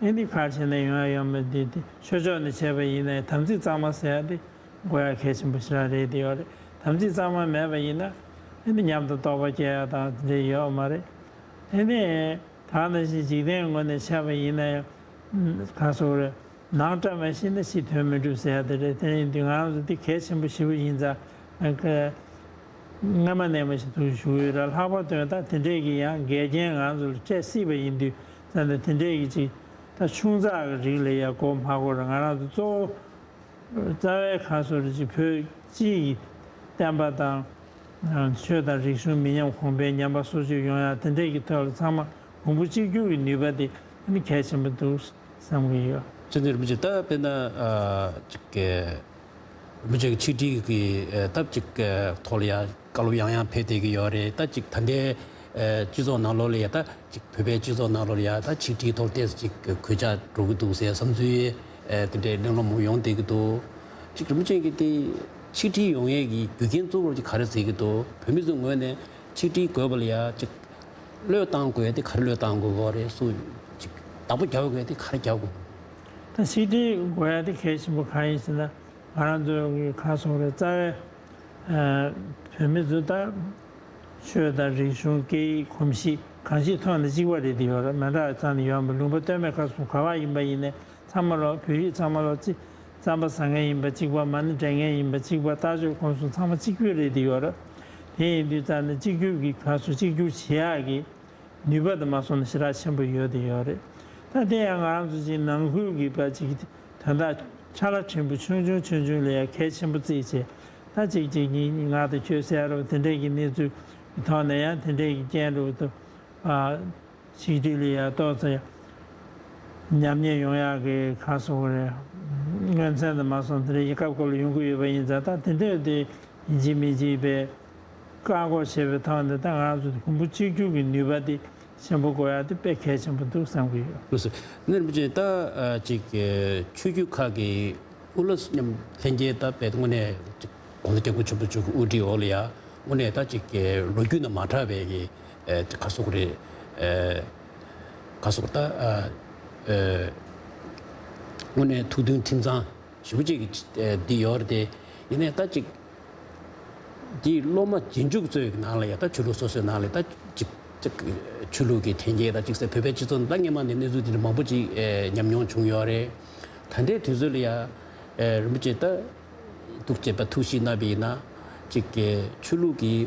ཨེ་འདི་ག་རེ་བྱས་ན་ཡོང་ཡ་ཡོད་མ་རེད། འདི་ཆོས་ཕྱོགས་ནས་བྱས་པ་ཡིན་ན་དམ་ཚིག་གཙང་མ་ཟེར་ཡ་འདི་དགོས་ཡ་གལ་ཆེན་པོ་ཞེ་དྲག་རེད་དེ་ཡོད་རེད། དམ་ཚིག་གཙང་མ་མེད་པ་ཡིན་ན་ཨེ་འདི་ཉམས་དང་རྟོགས་པ་སྐྱེ་ཡ་དང་དེ་འདྲ་ཡོད་མ་རེད། ཨེ་འདི་ད་ནང་བཞིན་འཇིག་རྟེན་ངོས་ནས་བྱས་པ་ཡིན་ན་ཡང་ག་སོག་རེད། ནང་བཀྲ་མ་ཤིས་ན་ཕྱི་དོན་མི་འགྲུབ་ཟེར་ཡ་དེ་རེད། དེ་ཡིན་དུས་ང་རང་ཚོ་འདི་གལ་ཆེན་པོ་ཞེ་པོ་ཡིན་ཙང་། སྔ་མ་ནས་མ་ཞིག་ཐུགས་ཞུ་ཡོད་ར། ལྷག་པར་དུ་ད་དེ་འདྲས་ཀྱི་ཡང་འགལ་རྐྱེན་ང་ཚོ་ལ་འཕྲད་སྲིད་པ་ཡིན་དུས་ཙང་ནས་དེ་འདྲས་ཀྱི་ཅིག་ད་ཆུང་ཙག་གི་རིགས་ལ་ཡ་མགོ་མ་འཁོར་ར། ང་རང་ཚོ་གཙོ་བོ་རྩ་བའི་ག་སོག་རེད་ཅིག་བོད་སྤྱི་ཡི་བསྟན་པ་དང་། ཆོས་དང་རིག་གཞུང་མི་ཉམས་གོང་འཕེལ་ཉམས་པ་སོར་ཆུད་ཡོང་ཡ་དེ་འདྲས་ཀྱི་ཐོག་ལ་ཚང་མ་གོང་བུ་གཅིག་གྱུར་གྱི་ནུས་པ་དེ་ནི་གལ་ཆེན་པོ་འདུག་བསམ་གྱི་ཡོད། ཅི་ནས་རིན་པོ་ཆེ་ད་དཔེར་ན་ཅིག་རིན་པོ་ཆེ་གི་ཆིག་སྒྲིལ་གྱི་སྟབས་ཅིག་ཐོག་ལ་ཡ་བཀའ་སློབ་ཡང་ཡང་ཕེབས་བསྡད་ཀྱི་ཡོད་རེད། ད་ཅིག་ད་ལྟའི་སྤྱི་ཚོགས་ནང་ལོགས་ལ་ཡ་ད་ཅིག་བོད་པའི་སྤྱི་ཚོགས་ནང་ལོགས་ལ་ཡ་ད་ཆིག་སྒྲིལ་ཐོག་ཏོག་ཙམ་ཅིག་གོད་ཆག་འགྲོ་གི་འདུག་ཟེར་བསམ་ཚུལ་དེ་འདྲའི་གླེང་སློང་མང་ཡོང་བསྡད་ཀྱི་འདུག་ཅིག་རིན་པོ་ཆེ་གིས་དེ་ཆིག་སྒྲིལ་ཡོང་ཡས་ཀྱི་རྒྱུ་རྐྱེན་གཙོ་བོར་ཅིག་ག་རེ་བརྩི་གི་འདུག་བོད་མི་ཚོའི་ངོས་ནས་ཆིག་སྒྲིལ་དགོས་པ་ལ་ཡ་ཅིག་བློས་བཏང་དགོས་ཡ་དེ་ག་རེ་བློས་བཏང་དགོས་ཀྱི་རེད། སུ་ཅིག་བདག་པོ་རྒྱག་དགོས་ཡ་དེ་ག་རེ་རྒྱག་དགོས། ད་ཆིག་སྒྲིལ་དགོས་ཡ་དེ་གལ་ཆེན་པོ་གང་ཡིན་ཟེར་ན། ང་རང་ཚོ་གི་ག་སོག་རེད། རྩ་བའི་བོད་མི་ཚོ་ད་ཆོས་དང་རིག་གཞུང་སྐད་ཡིག་གོམས་གཤིས་གང་ཅིའི་ཐོག་ནས་གཅིག་པ་རེད་དེ་ཡོད་རེད། མི་འདྲ་བ་ཙམ་ནས་ཡོད་མ་རེད། ལུང་པ་སྟོད་སྨད་ཁ་གསུམ་ག་བ་ཡིན་པ་ཡིན་ནའི་ཚང་མ་ལོ་བོད་རིགས་ཚང་མ་ལོ་ཅི་རྩམ་པ་ཟ་མཁན་ཡིན་པ་གཅིག་པ། མ་ཎི་འདྲེན་མཁན་ཡིན་པ་གཅིག་པ། ལྟ་སྤྱོད་གོམས་གསུམ་ཚང་མ་གཅིག་པ་རེད་དེ་ཡོད་རེད། དེ་ཡིན་དུས་ཙང་ནས་གཅིག་གྱུར་གྱི་ག་སོག་གཅིག་གྱུར་བྱེད་ཡག་གི་ནུས་པ་དེ་མ་སོང་ན་ཞེ་དྲག་ཆེན་པོ་ཡོད་དེ་ཡོད་རེད། ད་དེ་ཡང་ང་རང་ཚོ་ཅིག་ནང་ཁུལ་གྱི་པ་ཅིག་དོན་དག་ཆ་ལ་ཕྲན་བུ་ཆུང་ཆུང་ཆུང་ཆུང་ལ་ཡང་གལ་ཆེན་པོ་བརྩིས་བྱས། ད་ཅིག་ཅིག་ཉིན་ང་དང་ཁྱོད་ཟེར་རོ་དེ་འདྲས་ཀྱི་གནས་ཚུལ་གྱི་ཐོག་ནས་ཡང་དེ་འདྲས་ཀྱི་རྐྱེན་རུ་དུ་ཨ་ཆིག་སྒྲིལ་ལ་ཡང་ཏོག་ཙམ་ཉམས་ཉེས་ཡོང་ཡག་གི་ག་སོག་རེད། མངོན་ཚད་དུ་མ་སོང་དེ་འདྲས་ཡི་སྐབས་སྐབས་ལ་ཡོང་གི་ཡོད་པ་ཡིན་ཙང་། ད་དེ་འདྲས་དེ་ཡིན་གཅིག་མིན་གཅིག་པའི་བཀག་འགོག་བྱེད་པའི་ཐོག་ནས་ད་ང་རང་ཚོ་གོང་བུ་གཅིག་གྱུར་གྱི་ནུས་པ་དེ་ཆེན་པོ་དགོས་ཡ་དེ་དཔེ་གལ་ཆེན་པོ་འདུག་བསམ་གྱི་ཡོད། ལགས་སོ། ནས་རིན་པོ་ཆེ་ད་ཅིག་ཆོས་བརྒྱུད་ཁག་གི་དབུ་བླ་མཉམ་ལྷན་རྒྱས་ད་དཔེ་དངོས་གནས་ཅིག་༸གོང་ས་༸སྐྱབས་མགོན་ཆེན་པོ་མཆོག་གི་དབུ་ཁྲིད་འོག་ལ་ཡ་དངོས་གནས་ད་ཅིག་ལོ་རྒྱུས་ནང་མ་གྲགས་པའི་གི་ག་སོག་རེད། ག་སོག་ད་དངོས་གནས་ཐུགས་མཐུན་ཁྲིམས་གཙང་ཞེ་པོ་ཅིག་གི་འདི་ཡོད་རེད་དེ། ཡིན་ནའི་ད་ཅིག་འདི་སློབ་མ་རྗེས་འཇུག་ཚོའི་ནང་ལ་ཡ་ད་ཆོས་ལུགས་སོ་སོའི་ནང་ལ་ད་ཅིག་ཅིག་ཆོས་ལུགས་ཀྱི་འཐེན་འཁྱེར་ད་ཅིག་ཟེར་བོད་པའི་སྤྱི་ཚོགས་ནང་ད་སྔས་མ་ནས་གནས་ཚུལ་དེ་འདྲ་མང་པོ་ཅིག་ཉམས་མྱོང་བྱུང་ཡོད་རེད། ད་ལྟའི་དུས་ཚོད་ལ་ཡ་རིན་པོ་ཆེ་ད་ཐུགས་བསྐྱེད་པ་ཐུགས་བཞེས་གནང་བ་ཡིན་ན་ཅིག་ཆོས་ལུགས་ཀྱི་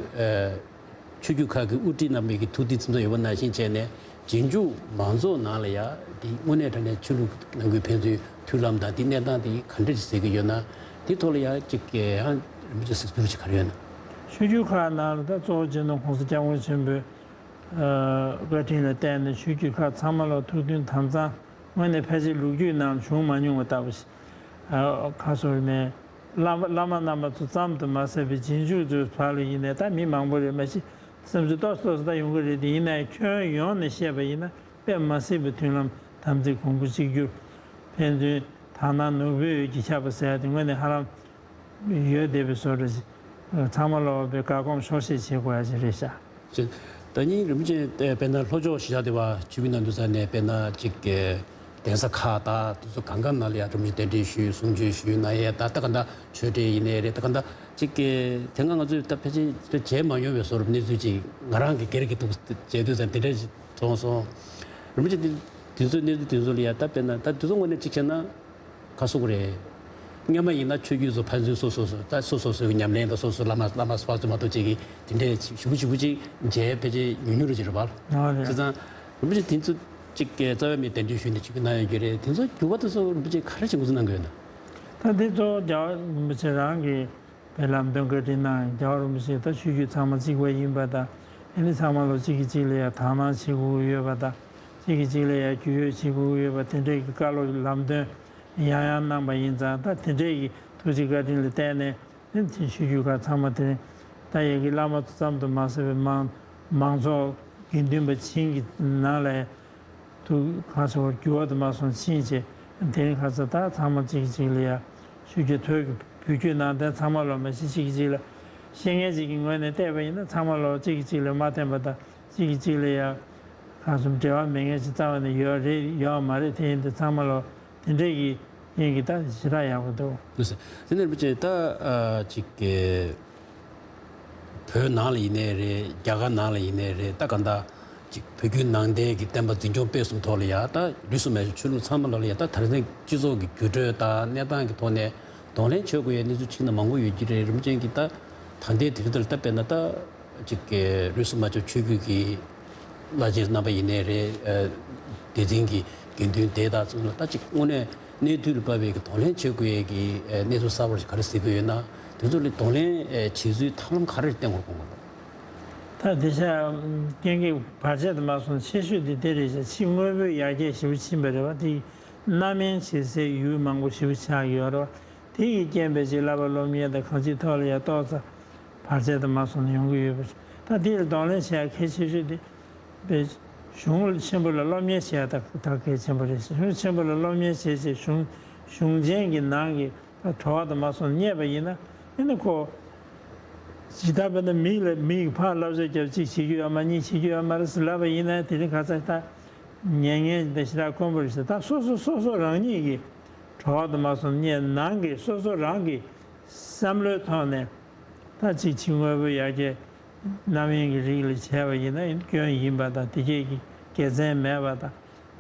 ཆོས་བརྒྱུད་ཁག་གི་དབུ་ཁྲིད་རྣམ་པའི་གི་ཐུགས་གཏད་ཚིམ་ཚོམ་ཡོད་པ་ནང་བཞིན་བྱས་ནས་རྗེས་འཇུག་མང་ཚོགས་ནང་ལ་ཡ་འདི་དངོས་གནས་དྲང་གནས་ཆོས་ལུགས་ནང་ཁུལ་ཕན་ཚུན་མཐུན་ལམ་དང་འདི་གནས་སྟངས་འདི་ག་འདྲ་ཞིག་གཟིགས་ཀྱི་ཡོད་ན། འདི་ཐོག་ལ་ཡ་གཅིག་གི་ཡང་རིན་པོ་ཆེ་གཟིགས་ཚུལ་ཞིག་ག་རེ་ཡོད་ན། ཆོས་བརྒྱུད་ཁག་ནང་ལ་ད་གཙོ་བོ་བྱས་ན་༸གོང་ས་༸སྐྱབས་མགོན་ཆེན་པོའི་བཀའ་དྲིན་ལ་བརྟེན་ནས་ཆོས་བརྒྱུད་ཁག་ཚང་མ་ལ་ཐུགས་མཐུན་དམ་གཙང་དངོས་གནས་ཕལ་ཆེར་ལོ་རྒྱུས་ནང་བྱུང་མ་མྱོང་བ་ལྟ་བུ་ཞིག་ཁ་སོར་མེད། བླ་མ་བླ་མ་རྣམ་པ་ཚོ་ཙམ་དུ་མ་ཟད་པའི་རྗེས་འཇུག་ཚོའི་བར་ལ་ཡིན་ནའི་ད་མི་མང་པོ་རེད་མ་གཞི་སེམས་ཚོར་ཏོག་ཙམ་ཏོག་ཙམ་ད་ཡོང་གི་རེད་དེ། ཡིན་ནའི་ཁྱོན་ཡོངས་ནས་བཤད་པ་ཡིན་ན་དཔེ་མ་སྲིད་པའི་མཐུན་ལམ་དམ་ཚིག་གོང་བུ་གཅིག་གྱུར་ཕན་ཚུན་དག་སྣང་ནོར་བུའི་འོད་ཀྱིས་ཁྱབ་པ་ཟེར་ཡ་དེ་དངོས་གནས་ཧ་ལམ་ཡོད་བསྡད་པའི་བཟོ་འདྲ་ཞིག་ཚང་མ་ལོག་པའི་བཀའ་དགོངས་ཤོག་ཤེས་བྱེད་དགོས་ཡ་ཅིག་རེད་ཤག་ཅེས། ད་ནི་རིན་པོ་ཆེ་དེ་དཔེར་ན་ལྷོ་ཕྱོགས་གཞིས་ཆགས་སྡེ་བ་ཆོས་བརྒྱུད་ནང་དུ་ས་ནས་དཔེར་ན་ཅིག་གདན་ས་ཁག་དང་དེ་ཚོ་གང་ག་ནང་ལ་ཡང་རིན་པོ་ཆེ་གདན་འདྲེན་ཞུས་གསུང་ཆོས་ཞུས་གནང་ཡས་ད་ད་ག་འདྲ་ཆོས་འབྲེལ་ཡིན་ནའི་རེད། ད་ག་འདྲ་ཅིག་དེ་སྔ་ང་ཚོས་ད་ཕལ་ཆེར་མཇལ་མ་མྱོང་བའི་བཟོ་འདྲ་གནས་ཚུལ་ཅིག་ང་རང་གི་སྒེར་གྱི་འདུག་མཇལ་དུས་ཙམ་དེ་འདྲ་ཞིག་མཐོང་སོང་། རིན་པོ་ཆེ་དེ་དེ་ཚོའི་གནས་ཚུལ་དེ་ཚོ་ལ་ཡང་ད་དཔེར་ན་ད་དེ་ཚོ་དངོས་གནས་གཅིག་བྱས་ན། ག་སོག་རེད། སྔོན་མ་ཡིན་ན་ཆོས་བརྒྱུད་ཚོ་ཕན་ཚུན་སོ་སོ་སོ་ད་སོ་སོ་སོའི་ཉམས་ལེན་དང་སོ་སོ་བླ་མ་བླ་མ་སྤ་ཚོ་མ་གཏོགས་ཅིག་གིས་དེ་འདྲའི་ཞུ་བུ་ཞུ་བུ་ཅིག་མཇལ་ཕལ་ཆེར་ཉུང་ཉུང་རེ་ཅིག་རེད་པ། ཨ་རེད། བྱས་ཙང་རིན་པོ་ཆེ་དེ་ཚོ་ཅིག་གི་རྩ་བའི་མི་གདན་འདྲེན་ཞུས་ནས་ཆིབས་བསྒྱུར་གནང་ཡོད་ཀྱི་རེད། དེ་ཚོ་འགྱུར་བ་དེ་ཚོ་རིན་པོ་ཆེ་ག་རེ་བྱེད་འགོ་འཛུགས་གནང་གི་ཡོད་ན། ད་འདི་གཙོ་བོ་རྒྱལ་བ་རིན་པོ་ཆེ་རང་གི་ པའི་ལམ་སྟོན་བཀའ་དྲིན་གནང་། རྒྱལ་བ་རིན་པོ་ཆེ་ད་ཆོས་བརྒྱུད་ཚང་མ་གཅིག་པ་ཡིན་པ་དང་། ཨ་ནི་ཚང་མ་ལོ་གཅིག་གིས་གཅིག་ལ་ཡང་དག་སྣང་བྱེད་དགོས་ཀྱི་ཡོད་པ་དང་། གཅིག་གིས་གཅིག་ལ་ཡང་རྒྱུས་ཡོད་བྱེད་དགོས་ཀྱི་ཡོད་པ་དེ་འདྲའི་གི་བཀའ་སློབ་ལམ་སྟོན་ཡང་ཡང་གནང་པ་ཡིན་ཙང་། ད་དེ་འདྲའི་གི་ཐུགས་རྗེ་བཀའ་དྲིན་ལ་བརྟེན་ནས། ཨ་ནི་ཆོས་བརྒྱུད་ཁག་ཚང་མ་དེ་རིང་ད་ཡ་གི་བླ་མ་ཙམ་དུ་མ་ཟད་པའི་མང་མང་ཚོགས་དགེ་འདུན་པ་བྱིངས་ཀྱི་ནང་ལ་ཐུགས་ཁ་སོར་འགྱུར་བ་དུ་མ་སོང་ཕྱིན་ཆད། དེ་རིང་ཁ་ས་ད་ཚང་མ་གཅིག་གཅིག་ལ་ཡ་ཆོས་བརྒྱུད་ཐོས་ཀྱི་བོད་བརྒྱུད་ནང་བསྟན་ཚང་མ་ལོ་མ་གཞི་གཅིག་གཅིག་ལ་ཤེས་མཁན་ཅིག་གི་ངོས་ནས་བལྟས་པ་ཡིན་ན། ཚང་མ་ལོ་གཅིག་གཅིག་ལ་མ་བརྟེན་པ་དང་། གཅིག་གཅིག་ལ་ཡ་ཁ་སུམ་འབྲེལ་བ་མེད་མཁན་ཞིག་རྩ་བ་ནས་ཡོད་རེད་ཡོད་མ་རེད། དེ་ཡིན་དུས་ཚང་མ་ལོ་དེ་འདྲས་ཀྱི་ཡིན་གྱི་ད་ཞེ་དྲག་ཡག་པོ་འདུག་དེ་ནས་རིན་པོ་ཆེ་ད་ཅིག་བོད་ནང་ལ་ཡིན་ནའི་རེད། རྒྱ་གར་ནང་ལ་ཡིན་ནའི་རེད། ད་ག་འདྲ་ཅིག་བོད་བརྒྱུད་ནང་བསྟན་གྱི་བསྟན་པ་འཛིན་སྐྱོང་སྤེལ་གསུམ་ཐོག་ལ་ཡ་ད་རིས་སུ་མེད་པའི་ཆོས་ལུགས་ཚང་མ་ལོག་ལ་ཡ་ད་དེང་སང་སྤྱི་ཚོགས་ཀྱི་འགྱུར་འགྲོས་དང་གནས་སྟངས་ཀྱི་ཐོག་ནས་གདོང་ལེན་བྱེད་དགོས་ཡའི་གནས་ཚུལ་ཅིག་ན་མང་པོ་ཡོད་ཀྱི་རེད། རིན་པོ་ཆེ་གིས་ད་ད་ལྟའི་དུས་ཚོད་ལ་ད་དཔེར་ན་ད་ཅིག་རིས་སུ་མ་ཆད་ཆོས་བརྒྱུད་ཀྱི་བླ་ཆེན་རྣམ་པ་ཡིན་ནའི་རེད། སྡེ་ཚན་གྱི་དགེ་འདུན་སྡེ་དང་ཚོ་ལ་ད་ཅིག་དངོས་གནས་གནས་དུས་ལ་བབ་པའི་གདོང་ལེན་བྱེད་དགོས་ཡའི་གི་གནས་ཚུལ་གསར་པ་ཞིག་ག་རེ་གཟིགས་ཀྱི་ཡོད་ན། དེ་ཚོ་ལ་གདོང་ལེན་བྱེད་ཚུལ་ཐབས་ལམ་ག་རེ་བསྟེན་དགོས་དགོངས་པ། ད་དེ་ཤ་རྐྱེན་གྱི་བར་ཆད་དུ་མ་སོང་ཆེ་ཤོས་དེ་དེ་རེད་ཤག་ཕྱི་དངོས་པོའི་ཡར་རྒྱས་ཞེ་པོ་ཕྱིན་པ་རེད་བ། དེ་རྣམ་གཡེང་བྱེད་སའི་ཡུལ་མང་པོ་ཞེ་པོ་ཆགས་ཡོད་རེད་བ། དེ་ཡི་རྐྱེན་པས་ཅིག་བསླབ་པ་སློབ་གཉེར་དང་གང་ཅིའི་ཐོག་ལ་ཡང་ཏོག་ཙམ་བར་ཆད་དུ་མ་སོང་ནས་ཡོང་གི་ཡོད་པ་རེད། ད་དེ་ལ་གདོང་ལེན་བྱེད་ཡ་གལ་ཆེ་ཤོས་དེ་པའི་གཞུང་ཆེན་པོ་ལ་སློབ་གཉེར་བྱེད་ཡ་ད་ད་གལ་ཆེན་པོ་རེད། གཞུང་ཆེན་པོ་ལ་སློབ་གཉེར་བྱེད་ཅེས་གཞུང་གཞུང་ཆེན་གྱི་ནང་གི་ད་གྲོགས་དུ་མ་སོང་རྙེད་པ་ཡིན་ན། ཨ་ནི་ཁོ་ཇི་ལྟར་དཔེར་ན་མིག་ལ་མིག་གིས་ཕར་བསླབ་བྱ་རྒྱབ་གཅིག་བྱེད་རྒྱུ་ཡོད་མ་གཉིས་བྱེད་རྒྱུ་ཡོད་མ་རེད་ཟེར་ལབ་པ་ཡིན་ན། དེ་རིང་ཁ་སང་ད་ཉན་ངན་དེ་ཞེ་དྲག་དཀོན་པོ་རེད་ཟེར། ད་སོ་སོ་སོ་སོ་རང་ཉིད་ཀྱི་གྲོགས་དུ་མ་སོང་རྙེད་ནང་གི་སོ་སོ་རང་གི་བསམ་བློའི་ཐོག་ནས་ད་གཅིག་ཕྱི་དངོས་པོའི་ཡར་རྒྱས་རྣམ་གཡེང་གི་རིགས་ལ་བྱས་པ་ཡིན་ན་སྐྱོན་ཡིན་པ་དང་། དེ་སྐྱེས་ཀྱི་དགེ་མཚན་མེད་པ་དང་།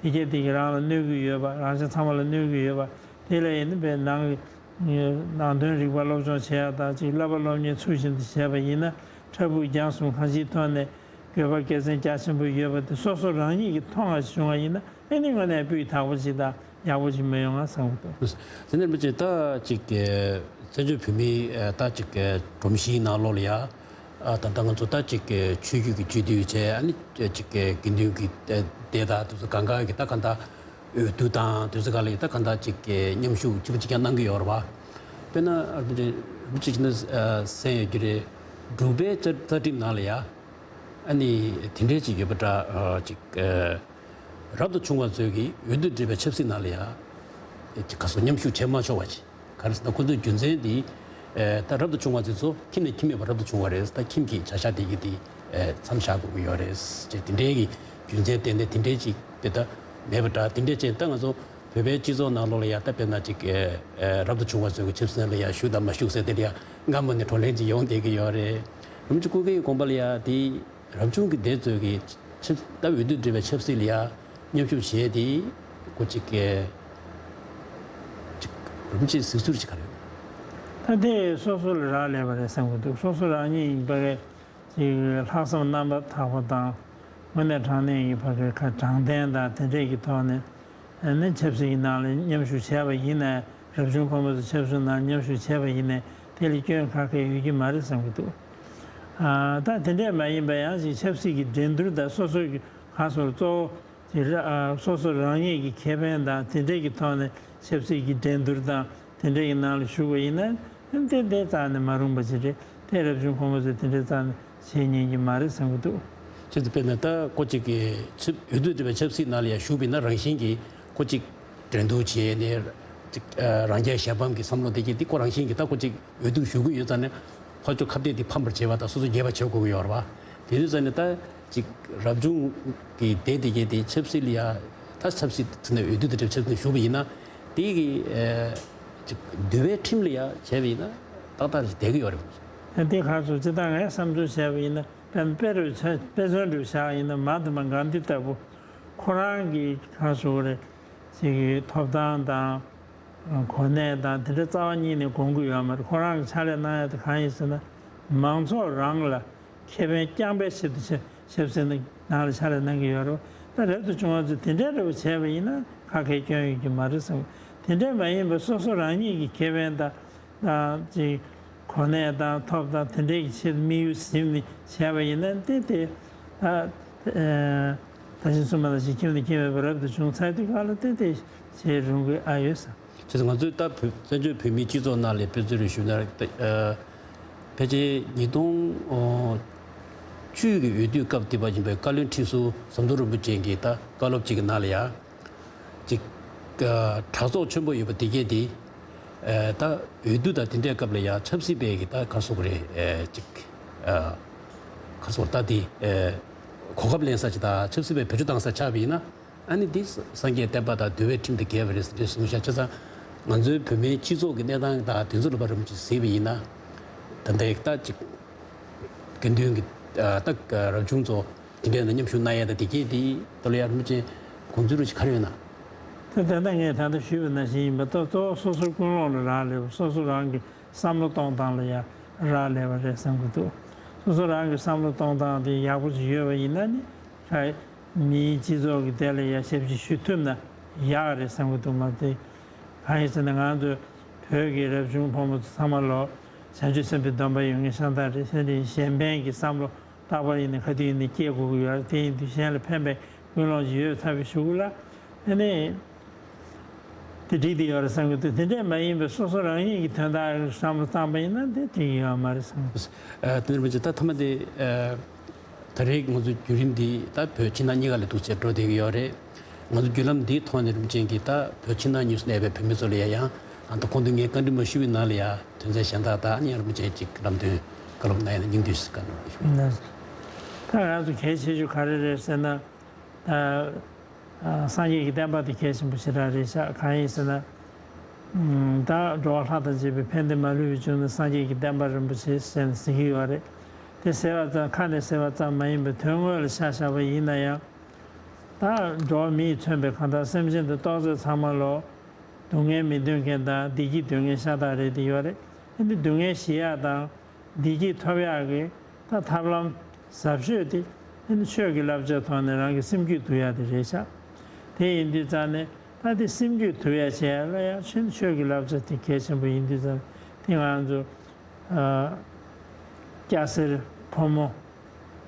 དེ་སྐྱེས་དེ་གིས་རང་ལ་གནོད་ཀྱི་ཡོད་པ། རང་གཞན་ཚང་མ་ལ་གནོད་ཀྱི་ཡོད་པ། དེ་ལ་ཡིན་ན་པའི་ནང་གི་ནང་དོན་རིག་པ་སློབ་སྦྱོང་བྱེད་ཡ་དང་། གཅིག་བསླབ་པ་སློབ་གཉེར་ཚུལ་བཞིན་དུ་བྱས་པ་ཡིན་ན། ཕྲུ་གུ་རྒྱང་གསུམ་གང་ཅིའི་ཐོག་ནས་དགོས་པ་དགེ་མཚན་རྒྱ་ཆེན་པོ་ཡོད་པ་དེ་སོ་སོ་རང་ཉིད་ཀྱིས་མཐོང་བ་བྱུང་བ་ཡིན་ན། ཨ་ནི་དངོས་གནས་སྤུས་དག་པོ་ཞིག་དང་ཡག་པོ་ཞིག་མི་ཡོང་ང་བསམ་གྱི་འདུག་དེ་ནས་མི་ཚེ་ད་ཅིག་བཙན་བྱོལ་བོད་མིའི་ད་ཅིག་སྒྲོམ་གཞིའི་ནང་ལོགས་ལ་ཡ། ད་ལྟ་ང་ཚོ་ད་ཅིག་ཆོས་བརྒྱུད་ཀྱི་སྤྱི་འཐུས་བྱས། ཨ་ནི་ཅིག་དགེ་འདུན་གྱི་སྡེ་དང་དེ་ཚོ་གང་ག་གི་ད་གང་ལྟར་འོས་བསྡུ་དང་དེ་ཚོ་ག་ལ་ཡ་ད་གང་ལྟར་ཅིག་མཉམ་ཞུགས་གཅིག་པ་གཅིག་རྐྱང་གནང་གི་ཡོད་རེད་བ། དཔེར་ན་ཅིག་ན་གསན་ཡོད་ཀྱི་རེད། འབྲུག་པའི་རྩ་རྩ་ཁྲིམས་ནང་ལ་ཡ། ཨ་ནི་དེ་འདྲའི་ཅིག་ཡོད་པ་འདྲ། ཅིག་རབ་ཏུ་བྱུང་བ་ཚོས་ཀྱི་འོས་བསྡུ་འདྲ་བའི་ཆབ་སྲིད་ནང་ལ་ཡ་ཅིག་ག་སོ་མཉམ་ཞུགས་བྱེད་མ་ཆོག་པ་ཅིག་ག་རེ་ཟེར་ན་ཁོ་ཚོའི་རྒྱུ་མཚན་དེ་ད་རབ་ཏུ་བྱུང་བ་དེ་ཚོ་ཁྱིམ་ནས་ཁྱིམ་མེད་པར་རབ་ཏུ་བྱུང་བ་རེད། ད་ཁྱིམ་གྱི་བྱ་གཞག་དེ་གི་དེ་མཚམས་བཞག་དགོས་ཀྱི་ཡོད་རེད་ཅེས། དེ་འདྲའི་གི་རྒྱུ་མཚན་བརྟེན་ནས་དེ་འདྲའི་ཅིག་དེ་ད་མེད་པ་འདྲ། དེ་འདྲའི་ཅིག་ད་ང་ཚོ་བོད་པའི་སྤྱི་ཚོགས་ནང་ལོགས་ལ་ཡ་ད་དཔེར་ན་ཅིག་རབ་ཏུ་བྱུང་བ་ཚོའི་གི་ཆབ་སྲིད་ལ་ཡ་ཞུགས་དང་མ་ཞུགས་ཟེར་དེ་ལ་ཡ་སྔ་མོ་ནས་བགྲོ་གླེང་ཅིག་ཡོང་བསྡད་ཀྱི་ཡོད་རེད། རིན་པོ་ཆེ་སྐུ་སྒེར་གྱི་དགོངས་པ་ལ་ཡ་དེ། རབ་བྱུང་གི་སྡེ་ཚོས་ཀྱི་ཆབ་ད་འོས་བསྡུ་འདྲ་བའི་ཆབ་སྲིད་ལ་ཡ་མཉམ་ཞུགས་བྱས་ཏེ་ཁོ་གཅིག་གི་ཅིག་རིན་པོ་ཆེའི་གཟིགས་ཚུལ་ཅིག་ག་རེ་ཡོད། ད་དེ་སོ་སོ་ལ་རག་ལས་པ་རེད་བསམ་གྱི་འདུག་སོ་སོ་རང་ཉིད་ཡིན་པ་གི་ཅིག་ལྷག་བསམ་རྣམ་པར་དག་པ་དང་། དངོས་གནས་དྲང་གནས་ཀྱི་ཕ་གི་ཁ་དྲང་བདེན་དང་དེ་འདྲས་ཀྱི་ཐོག་ནས། ཨ་ནི་ཆབ་སྲིད་ཀྱི་ནང་ལ་མཉམ་ཞུགས་བྱས་པ་ཡིན་ནའི། རབ་བྱུང་ཁོ་མོ་ཚོ་ཆབ་སྲིད་ནང་མཉམ་ཞུགས་བྱས་པ་ཡིན་ནའི་དེ་ལ་སྐྱོན་ག་གེ་ཡོད་ཀྱི་མ་རེད་བསམ་གྱི་འདུག་ཨ་ད་དེ་འདྲས་མ་ཡིན་པ་ཡང་ཅིག་ཆབ་སྲིད་ཀྱི་འགྲན་བསྡུར་དང་སོ་སོ་གི་ཁ་སོར་གཙོ་བོ་དེ་ར་ཨ་སོ་སོ་རང་ཉིད་ཀྱི་ཁེ་ཕན་དང་དེ་འདྲས་ཀྱི་ཐོག་ནས་ཆབ་སྲིད་ཀྱི་འགྲན་བསྡུར་དང་དེ་འདྲས་ཀྱི་ནང་ལ་ཞུགས་པ་ཡིན་ན། ཨ་ནི་དེ་དེ་རྩ་ནས་མ་རུང་བ་ཅིག་རེད། དེ་རབ་བྱུང་ཁོ་མོ་ཚོས་དེ་འདྲས་རྩ་ནས་བྱེད་ཉན་གྱི་མ་རེད་བསམ་གྱི་འདུག་ཁྱེད་ཚོ་དཔེར་ན་ད་ཁོ་གཅིག་གི་ཆབ་འོས་བསྡུ་འདྲ་བའི་ཆབ་སྲིད་ནང་ལ་ཡང་ཞུགས་པ་ཡིན་ན་རང་བཞིན་གྱིས་ཁོ་གཅིག་འགྲན་བསྡུར་བྱས་ནས་གཅིག་ཨ་རང་རྒྱལ་གཞན་ཕམ་གྱི་བསམ་བློ་དེ་གྱིས་དེ་ཁོ་རང་བཞིན་གྱིས་ད་ཁོ་གཅིག་འོས་བསྡུ་ཞུགས་ཀྱི་ཡོད་ཙང་ནས་ཕར་ཕྱོགས་ཁ་གཏད་དེ་ཕམ་པར་བྱེད་པ་དང་སོ་སོ་རྒྱལ་བ་བྱེད་དགོས་ཀྱི་ཡོད་རེད་བ། དེ་དུས་ཙང་ནས་ད་གཅིག་རབ་བྱུང་གི་སྡེ་དེ་གྱིས་དེ་ཆབ་སྲིད་ལ་ཡང་ད་ཆབ་སྲིད་ཚུད་ནས་འོས་བསྡུ་དེ་འདྲ་ཆབ་སྲིད་ཞུགས་པ་ཡིན་ན་དེ་གི་ཨ་གཅིག་འདུལ་བའི་ཁྲིམས་ལ་ཡང་བྱས་པ་ཡིན་ན་ཏག་ཏག་ཅིག་བསྡད་ཀྱི་ཡོད་རེད། དེ་ཁ་སོ་ཅི་ད་ངས་བསམ་ཚུལ་བྱས་པ་ཡིན་ན། དཔེར་ན་དཔེ་རུ་ཆ་དཔེ་མཚོན་རུ་བཞག་ཡིན་ན་མ་དེ་མ་གྷན་དྷི་ལྟ་བུ། ཁོ་རང་གི་གང་ཞུ་དགོས་རེད། ཅིག་གི་ཐོབ་ཐང་དང་གོ་གནས་དང་དེ་འདྲ་རྩ་བ་ཉིད་ནས་དགོངས་ཀྱི་ཡོད་མ་རེད། ཁོ་རང་གི་ཕྱག་ལས་གནང་ཡ་དེ་གང་ཡིན་ཟེར་ན། མང་ཚོགས་རང་ལ་ཁེ་ཕན་རྐྱང་པའི་ཆེད་དུ་ཆབ་ཆབ་སྲིད་ནང་ལ་ཕྱག་ལས་གནང་གི་ཡོད་རེད། ད་རབ་ཏུ་བྱུང་བ་ཚོས་དེ་འདྲའི་འདྲ་བོ་བྱས་པ་ཡིན་ན་ག་གེ་སྐྱོན་ཡོད་ཀྱི་མ་རེད་བསམ། དེ་འདྲ་མ་ཡིན་པར་སོ་སོ་རང་ཉིད་ཀྱི་ཁེ་ཕན་དང་། ད་ཅིག་ གོ་གནས་དང་ཐོབ་དང་དེ་འདྲའི་གི་ཆེད་དུ་དམིགས་ཡུལ་ཟིན་ནས་བྱས་པ་ཡིན་ན་ཏན་ཏན་ད་ད་ཕྱིན་སུ་མ་ད་ཞིག་ཁྱིམ་ནས་ཁྱིམ་མེད་པར་རབ་ཏུ་བྱུང་ཚར་དུས་སྒང་ལ་ཏན་ཏན་བྱེད་རུང་གི་ཨ་ཡོད་ས། བྱས་ཙང་ང་ཚོས་ད་བོད་བཙན་བྱོལ་བོད་མིའི་སྤྱི་ཚོགས་ནང་ལ་དཔེ་མཚོན་རེ་ཞུས་ན། ཕལ་ཆེར་ཉིས་སྟོང་བཅུ་གི་འོས་བསྡུའི་སྐབས་དེ་བ་ཡིན་པའི་བཀའ་བློན་ཁྲི་ཟུར་ཟམ་གདོང་རིན་པོ་ཆེ་གིས་ད་བཀའ་སློབ་ཅིག་གི་ནང་ལ་ཡང་ཅིག་གྲགས་ཚོགས་ཆེན་པོ་ཡོད་པ་དེ་གས་དེ་ད་འོས་བསྡུ་དང་དེ་འདྲའི་སྐབས་ལ་ཡང་ཆབ་སྲིད་པའི་གི་ད་ག་སོགས་རེད་ཅིག་ག་སོགས་ད་དེ་གོ་སྐབས་ལེན་ས་ཅིག་ད་ཆབ་སྲིད་པའི་བེད་སྤྱོད་བཏང་ས་ཆགས་པ་ཡིན་ན། ཨ་ནི་འདི་སངས་རྒྱས་བསྟན་པ་དང་འདུལ་བའི་ཁྲིམས་དང་འགལ་བ་རེད་ཟེར་འདི་གསུངས་ཤག་བྱས་ཙང་ང་ཚོའི་བོད་མིའི་སྤྱི་ཚོགས་ཀྱི་གནས་སྟངས་དང་དེ་ཚོ་ལ་ཕར་རིམ་གྱིས་གཟིགས་པ་ཡིན་ན། ད་ལྟའི་ད་ཅིག་དགེ་འདུན་གྱི་ད་རབ་བྱུང་ཚོ་དེ་འདྲའི་ནང་མཉམ་ཞུགས་གནང་ཡས་དང་དེ་གས་དེ་ད་ལོ་ཡར་རིམ་གྱིས་དགོངས་ཚུལ་རུ་ཞིག་ག་རེ་ཡོད་ན། ད་ད་ལྟ་ངས་ད་ལྟ་ཞུས་པ་ནང་བཞིན་ཡིན་པ་ད་གཙོ་བོ་སོ་སོའི་ཀུན་སློང་ལ་རག་ལས་པ། སོ་སོ་རང་གི་བསམ་བློ་གཏོང་སྟངས་ལ་ཡང་རག་ལས་པ་རེད་བསམ་གྱི་འདུག་སོ་སོ་རང་གི་བསམ་བློ་གཏོང་སྟངས་དེ་ཡག་པོ་ཞིག་ཡོད་པ་ཡིན་ན་ནི་ཁ་མིའི་སྤྱི་ཚོགས་ཀྱི་དེ་ལ་ཡ་ཞབས་ཕྱི་ཞུ་ཐུབ་ན་ཡག་རེད་བསམ་གྱི་འདུག་མ་ཚད་གང་ཡིན་ཟེར་ན་ང་ཚོ་བོད་ཀྱི་རབ་བྱུང་ཕོ་མོ་ཚོ་ཚང་མ་ལོ་བྱང་ཆུབ་སེམས་དཔའི་སྡོམ་པ་ཡོད་མཁན་ཤ་སྟག་རེད། དེ་འདྲའི་གཞན་ཕན་གྱི་བསམ་བློ་རྟག་པར་ཡིན་ན་ག་དུས་ཡིན་ན་སྐྱེ་དགོས་ཀྱི་ཡོད་རེད། དེ་ཡིན་དུས་གཞན་ལ་ཕན་པའི་ཀུན་སློང་ཞིག་ཡོད་ཚར་བའི་གཞུག་གུ་ལ་ཨ་ནི་དེ་འགྲིག་དེ་ཡོད་རེད་བསམ་གྱི་འདུག་དེ་འདྲས་མ་ཡིན་པའི་སོ་སོ་རང་ཉིད་ཀྱི་དོན་དག་བསམ་བློ་བཏང་པ་ཡིན་ན་དེ་འགྲིག་ཡོད་མ་རེད་བསམ་གྱི་འདུག་ཨ་དེ་འདྲ་མ་བྱས་ད་ཐ་མ་དེ། ད་རེས་ང་ཚོའི་བརྒྱུད་རིམ་འདི་ད་བོད་ཕྱི་ནང་གཉིས་ཀ་ལ་འདུག་བྱས་འགྲོ་བསྡད་ཀྱི་ཡོད་རེད། ང་ཚོ་བརྒྱུད་ལམ་འདིའི་ཐོག་ནས་རིམ་བྱོན་གྱིས་ད་བོད་ཕྱི་ནང་གཉིས་སུ་གནས་པའི་བོད་མི་ཚོ་ལ་ཡང་ཡང་ད་ཁོང་ཚོས་ངས་བཀའ་འདྲི་མ་ཞུས་པའི་ནང་ལ་ཡང་དོན་ཚན་གཞན་དག་དང་ཨ་ནི་ཡང་རིམ་བྱོན་གྱིས་ལམ་སྟོན་བཀའ་སློབ་གནང་ཡ་ན་སྙིང་བསྡུས་ཤིག་བཀའ་གནང་རོགས་ཞུ། ད་ང་ཚོ་གལ་ཆེ་ཤོས་ག་རེ་རེད་ཟེར་ན། ད་སངས་རྒྱས་ཀྱི་བསྟན་པ་དེ་གལ་ཆེན་པོ་ཞེ་དྲག་རེད་ཤག་གང་ཡིན་ཟེར་ན། ད་འགྲོ་བ་ལྷ་དང་བཅས་པའི་ཕན་བདེ་མ་ལུས་པའི་འབྱུང་གནས་སངས་རྒྱས་ཀྱི་བསྟན་པ་རིན་པོ་ཆེ་ཟེར་ནས་ཟེར་གྱི་ཡོད་རེད། དེ་ཟེར་བ་ཙམ་ཁ་ནས་ཟེར་བ་ཙམ་མ་ཡིན་པའི་དོན་དངོས་ལ་ཆ་བཞག་པ་ཡིན་ན་ཡང་། ད་འགྲོ་བ་མིས་མཚོན་པའི་གང་ལྟར་སེམས་ཅན་དང་རྟོག་ཚོགས་ཚང་མ་ལོ། སྡུག་བསྔལ་མི་འདོད་མཁན་དང་བདེ་སྐྱིད་འདོད་མཁན་ཤ་སྟག་རེད་དེ་ཡོད་རེད། ཨ་ནི་སྡུག་བསྔལ་ཞི་ཡག་དང་བདེ་སྐྱིད་ཐོབ་ཡག་གི་ད་ཐབས་ལམ་ཟབ་ཤོས་དེ་ཨ་ནི་ཆོས་ཀྱི་བསླབ་བྱ་ཐོག་ནས་རང་གི་སེམས་རྒྱུད་འདུལ་ཡག་དེ་རེད་ཤག་དེ་ཡིན་དུས་ཙང་ནས་ད་དེ་སེམས་རྒྱུད་འདུལ་ཡག་བྱེད་ཡག་ལ་ཡང་ཆོས་ཆོས་ཀྱི་བསླབ་བྱ་དེ་གལ་ཆེན་པོ་ཡིན་དུས་ཙང་དེ་ང་ཚོ་སྐྱ་སེར་ཕོ་མོ།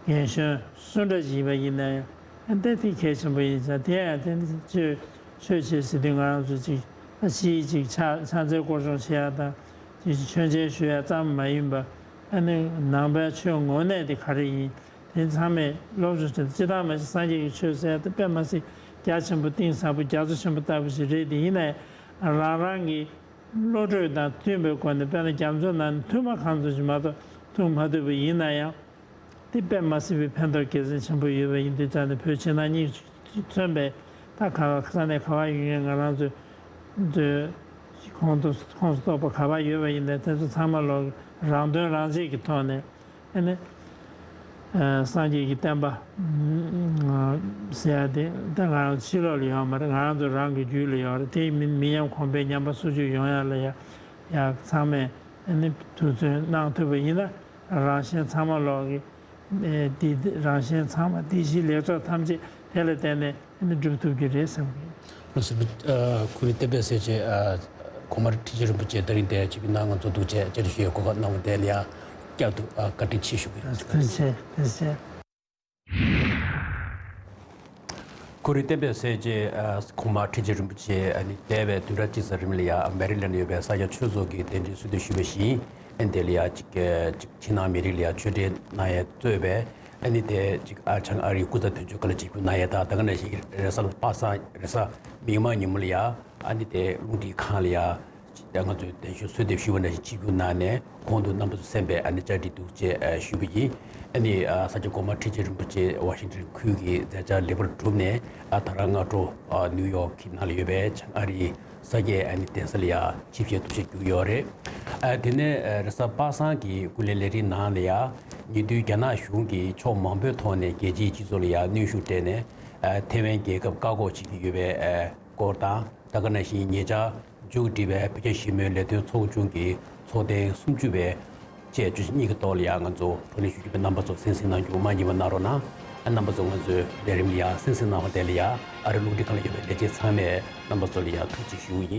རྒན་གཞོན་སུ་འདྲ་ཞིག་ཡིན་པ་ཡིན་ན་ཡང་ཨ་ནི་དེ་གལ་ཆེན་པོ་ཡིན་ཙང་དེ་ཡང་དེ་ནི་ཆོས་ཆོས་བྱེད་ཟེར་དུས་ང་རང་ཚོ་ཅིག་ཨ་ཕྱིའི་ཅིག་ཕྱག་ཕྱག་འཚལ་སྐོར་སྦྱོང་བྱེད་ཡག་དང་ཅིག་མཆོད་མཇལ་ཞུ་ཡག་ཙམ་མ་ཡིན་པ་ཨ་ནི་ནང་པའི་ཆོས་ངོ་གནས་དེ་ག་རེ་ཡིན་དེ་ཚང་མས་སློབ་སྦྱོང་བྱེད་སྤྱི་བཏང་མ་གཞི་སངས་རྒྱས་ཀྱི་ཆོས་ཟེར་ཡག་དེ་དཔེ་མ་སྲིད་རྒྱ་ཆེན་པོ་གཏིང་ཟབ་པོ་རྒྱ་མཚོ་ཆེན་པོ་ལྟ་བུ་ཞིག་རེད་དེ་ཡིན་ན་ཡང་རང་རང་གི་བློ་གྲོས་དང་མཐུན་པའི་སྒོ་ནས་དཔེར་ན་རྒྱ་མཚོ་ནང་ནས་མཐུན་མ་གང་ཙམ་ཞིག་མ་གཏོགས་འཐུང་མ་ཐུབ་པ་ཡིན་ན་ཡང་། དེ་དཔེ་མ་སྲིད་པའི་ཕན་ཐོགས་དགེ་མཚན་ཆེན་པོ་ཡོད་པ་ཡིན་དུས་ཙང་ནས་བོད་ཕྱི་ནང་གཉིས་མཚོན་པའི་ད་ག་ས་གནས་ག་བ་ཡོད་མཁན་ང་རང་ཚོའི་ཚོའི་ཁོང་དུ་ཁོངས་སུ་གཏོགས་པ་ག་བ་ཡོད་པ་ཡིན་ནའི་དེ་ཚོ་ཚང་མ་ལོ་རང་དོན་རང་གཅེས་ཀྱི་ཐོག་ནས་ཨ་ནི་སངས་རྒྱས་ཀྱི་བསྟན་པ་ཟེར་ཡ་དེ་ད་ང་རང་ཕྱི་ལོགས་ལ་ཡོད་མ་རེད། ང་རང་ཚོ་རང་གི་རྒྱུད་ལ་ཡོད་རེད། དེ་མི་མི་ཉམས་གོང་འཕེལ་ཉམས་པ་སོར་ཆུད་ཡོང་ཡ་ལ་ཡ་ཡ་ཚང་མས་ཨ་ནི་ཐུགས་བརྩོན་གནང་ཐུབ་པ་ཡིན་ན། རང་གཞན་ཚང་མ་ལོག་གི་ཨེ་འདི་རང་གཞན་ཚང་མ་བདེ་སྐྱིད་ལེགས་ཚོགས་ཐམས་ཅད་དེ་ལ་བརྟེན་ནས་ཨ་ནི་འགྲུབ་ཐུབ་ཀྱི་རེད་བསམ་གྱི། ལགས་སོ། ཨ་ཁོ་རེ་བསྟན་པའི་སྲས་བཅས་ཨ་གོང་མ་ཁྲི་ཆེན་རིན་པོ་ཆེ་ད་རིང་དེ་ཅིག་གི་ནང་ང་ཚོ་འདུག་བྱས་བཅར་འདྲི་ཞུ་ཡའི་གོ་སྐབས་གནང་བ་དེ་ལ་ཡང་བསྐྱར་དུ་ཨ་བཀའ་དྲིན་ཆེ་ཞུ་གི་ཡོད། ཐུགས་རྗེ་ཆེ། ཐུགས་རྗེ་ཆེ། ཁོ་རེ་བསྟན་པའི་སྲས་བཅས་ཨ་གོང་མ་ཁྲི་ཆེན་རིན་པོ་ཆེ་ཨ་ནི་འདས་པའི་བདུན་ཕྲག་གཅིག་ཙམ་རིང་ལ་ཡང་མེ་རི་ལེན་ཡོད་པའི་ས་སྐྱ་ཆོས་ཚོགས་ཀྱི་གདན་འདྲེན་གསོལ་འདེབས་ཞུས་པ་བཞིན་ཨ་ནི་དེ་ལ་ཡང་ཅིག་ཅིག་ཕྱི་ནང་མི་རིགས་ལ་ཡང་ཆོས་འབྲེལ་གནང་ཡས་གཙོས་པའི་ཨ་ནི་དེ་ཅིག་ཨ་བྱང་ཨ་རིའི་སྐུ་ཚབ་དོན་གཅོད་ཁ་ལ་ཆིབས་བསྒྱུར་གནང་ཡས་དང་ད་ག་ནང་བཞིན་རེས་གཟའ་ལ་པ་སངས་རེས་གཟའ་མིག་དམར་ཉིན་མོ་ལ་ཡང་ཨ་ནི་དེ་རླུང་འཕྲིན་ཁང་ལ་ཡང་། ང་ཚོས་གདན་ཞུ་གསོལ་འདེབས་ཞུས་པ་ནང་བཞིན་ཆིབས་བསྒྱུར་གནང་ནས་གོང་དུ་རྣམ་པ་ཚོ་གསན་པའི་ཨ་ནི་བཅར་འདྲི་འདུག་ཅེས་ཞུས་པ་ཡིན། ཨ་ནི་ས་སྐྱ་གོང་མ་ཁྲི་ཆེན་རིན་པོ་ཆེ་ཝ་ཤིང་ཊོན་ཁུལ་གྱི་མཛད་འཆར་ལེགས་པར་གྲུབ་ནས་ཨ་ད་རང་སྔ་དྲོ་ནིའུ་ཡོག་གི་ནང་ལ་ཡོད་པའི་བྱང་ཨ་རིའི་ས་སྐྱའི་ཨ་ནི་གདན་ས་ལ་ཡང་ཆིབས་ཞལ་གཏུག་བཤད་བསྒྱུར་ཡོད་རེད། ཨ་དེ་ནས་རེས་གཟའ་པ་སངས་ཀྱི་སྐུ་ལས་ལས་རིམ་ནང་ལ་ཡང་ཉེ་དུས་རྒྱ་ནག་གཞུང་གིས་ཕྱོགས་མང་པོའི་ཐོག་ནས་རྒྱལ་སྤྱིའི་སྤྱི་ཚོགས་ལ་ཡང་གནོན་ཤུགས་སྤྲད་ནས་ཨ་ཐེ་ཝན་རྒྱལ་ཁབ་བཀག་འགོག་བྱེད་ཀྱི་ཡོད་པའི་ཨ་སྐོར་དང་། ད་ག་ནང་བཞིན་ཉེ་ཆར་མཇུག་སྒྲིལ་བའི་བོད་རྒྱ་ཞི་མོལ་ལས་དོན་ཚོགས་ཆུང་གི་ཚོགས་ཐེངས་སུམ་ཅུ་པའི་བཅས་བཅུ་གཉིས་ཀྱི་ཐོག་ལ་ཡང་ང་ཚོ་བགྲོ་གླེང་ཞུ་རྒྱུ་བའི་རྣམ་པ་ཚོ་གསན་གཟིགས་གནང་རྒྱུ་མ་བསྙེལ་བ་གནང་རོགས་གནང་། རྣམ་པ་ཚོ་ང་ཚོའི་ལས་རིམ་ལ་ཡང་གསན་གཟིགས་གནང་བ་དེ་ལ་ཡང་ཨ་རི་རླུང་འཕྲིན་ཁང་ལ་ཡོད་པའི་ལས་བྱེད་ཚང་མས་རྣམ་པ་ཚོ་ལ་ཡང་ཐུགས་རྗེ་ཆེ་ཞུ་བ་ཡིན།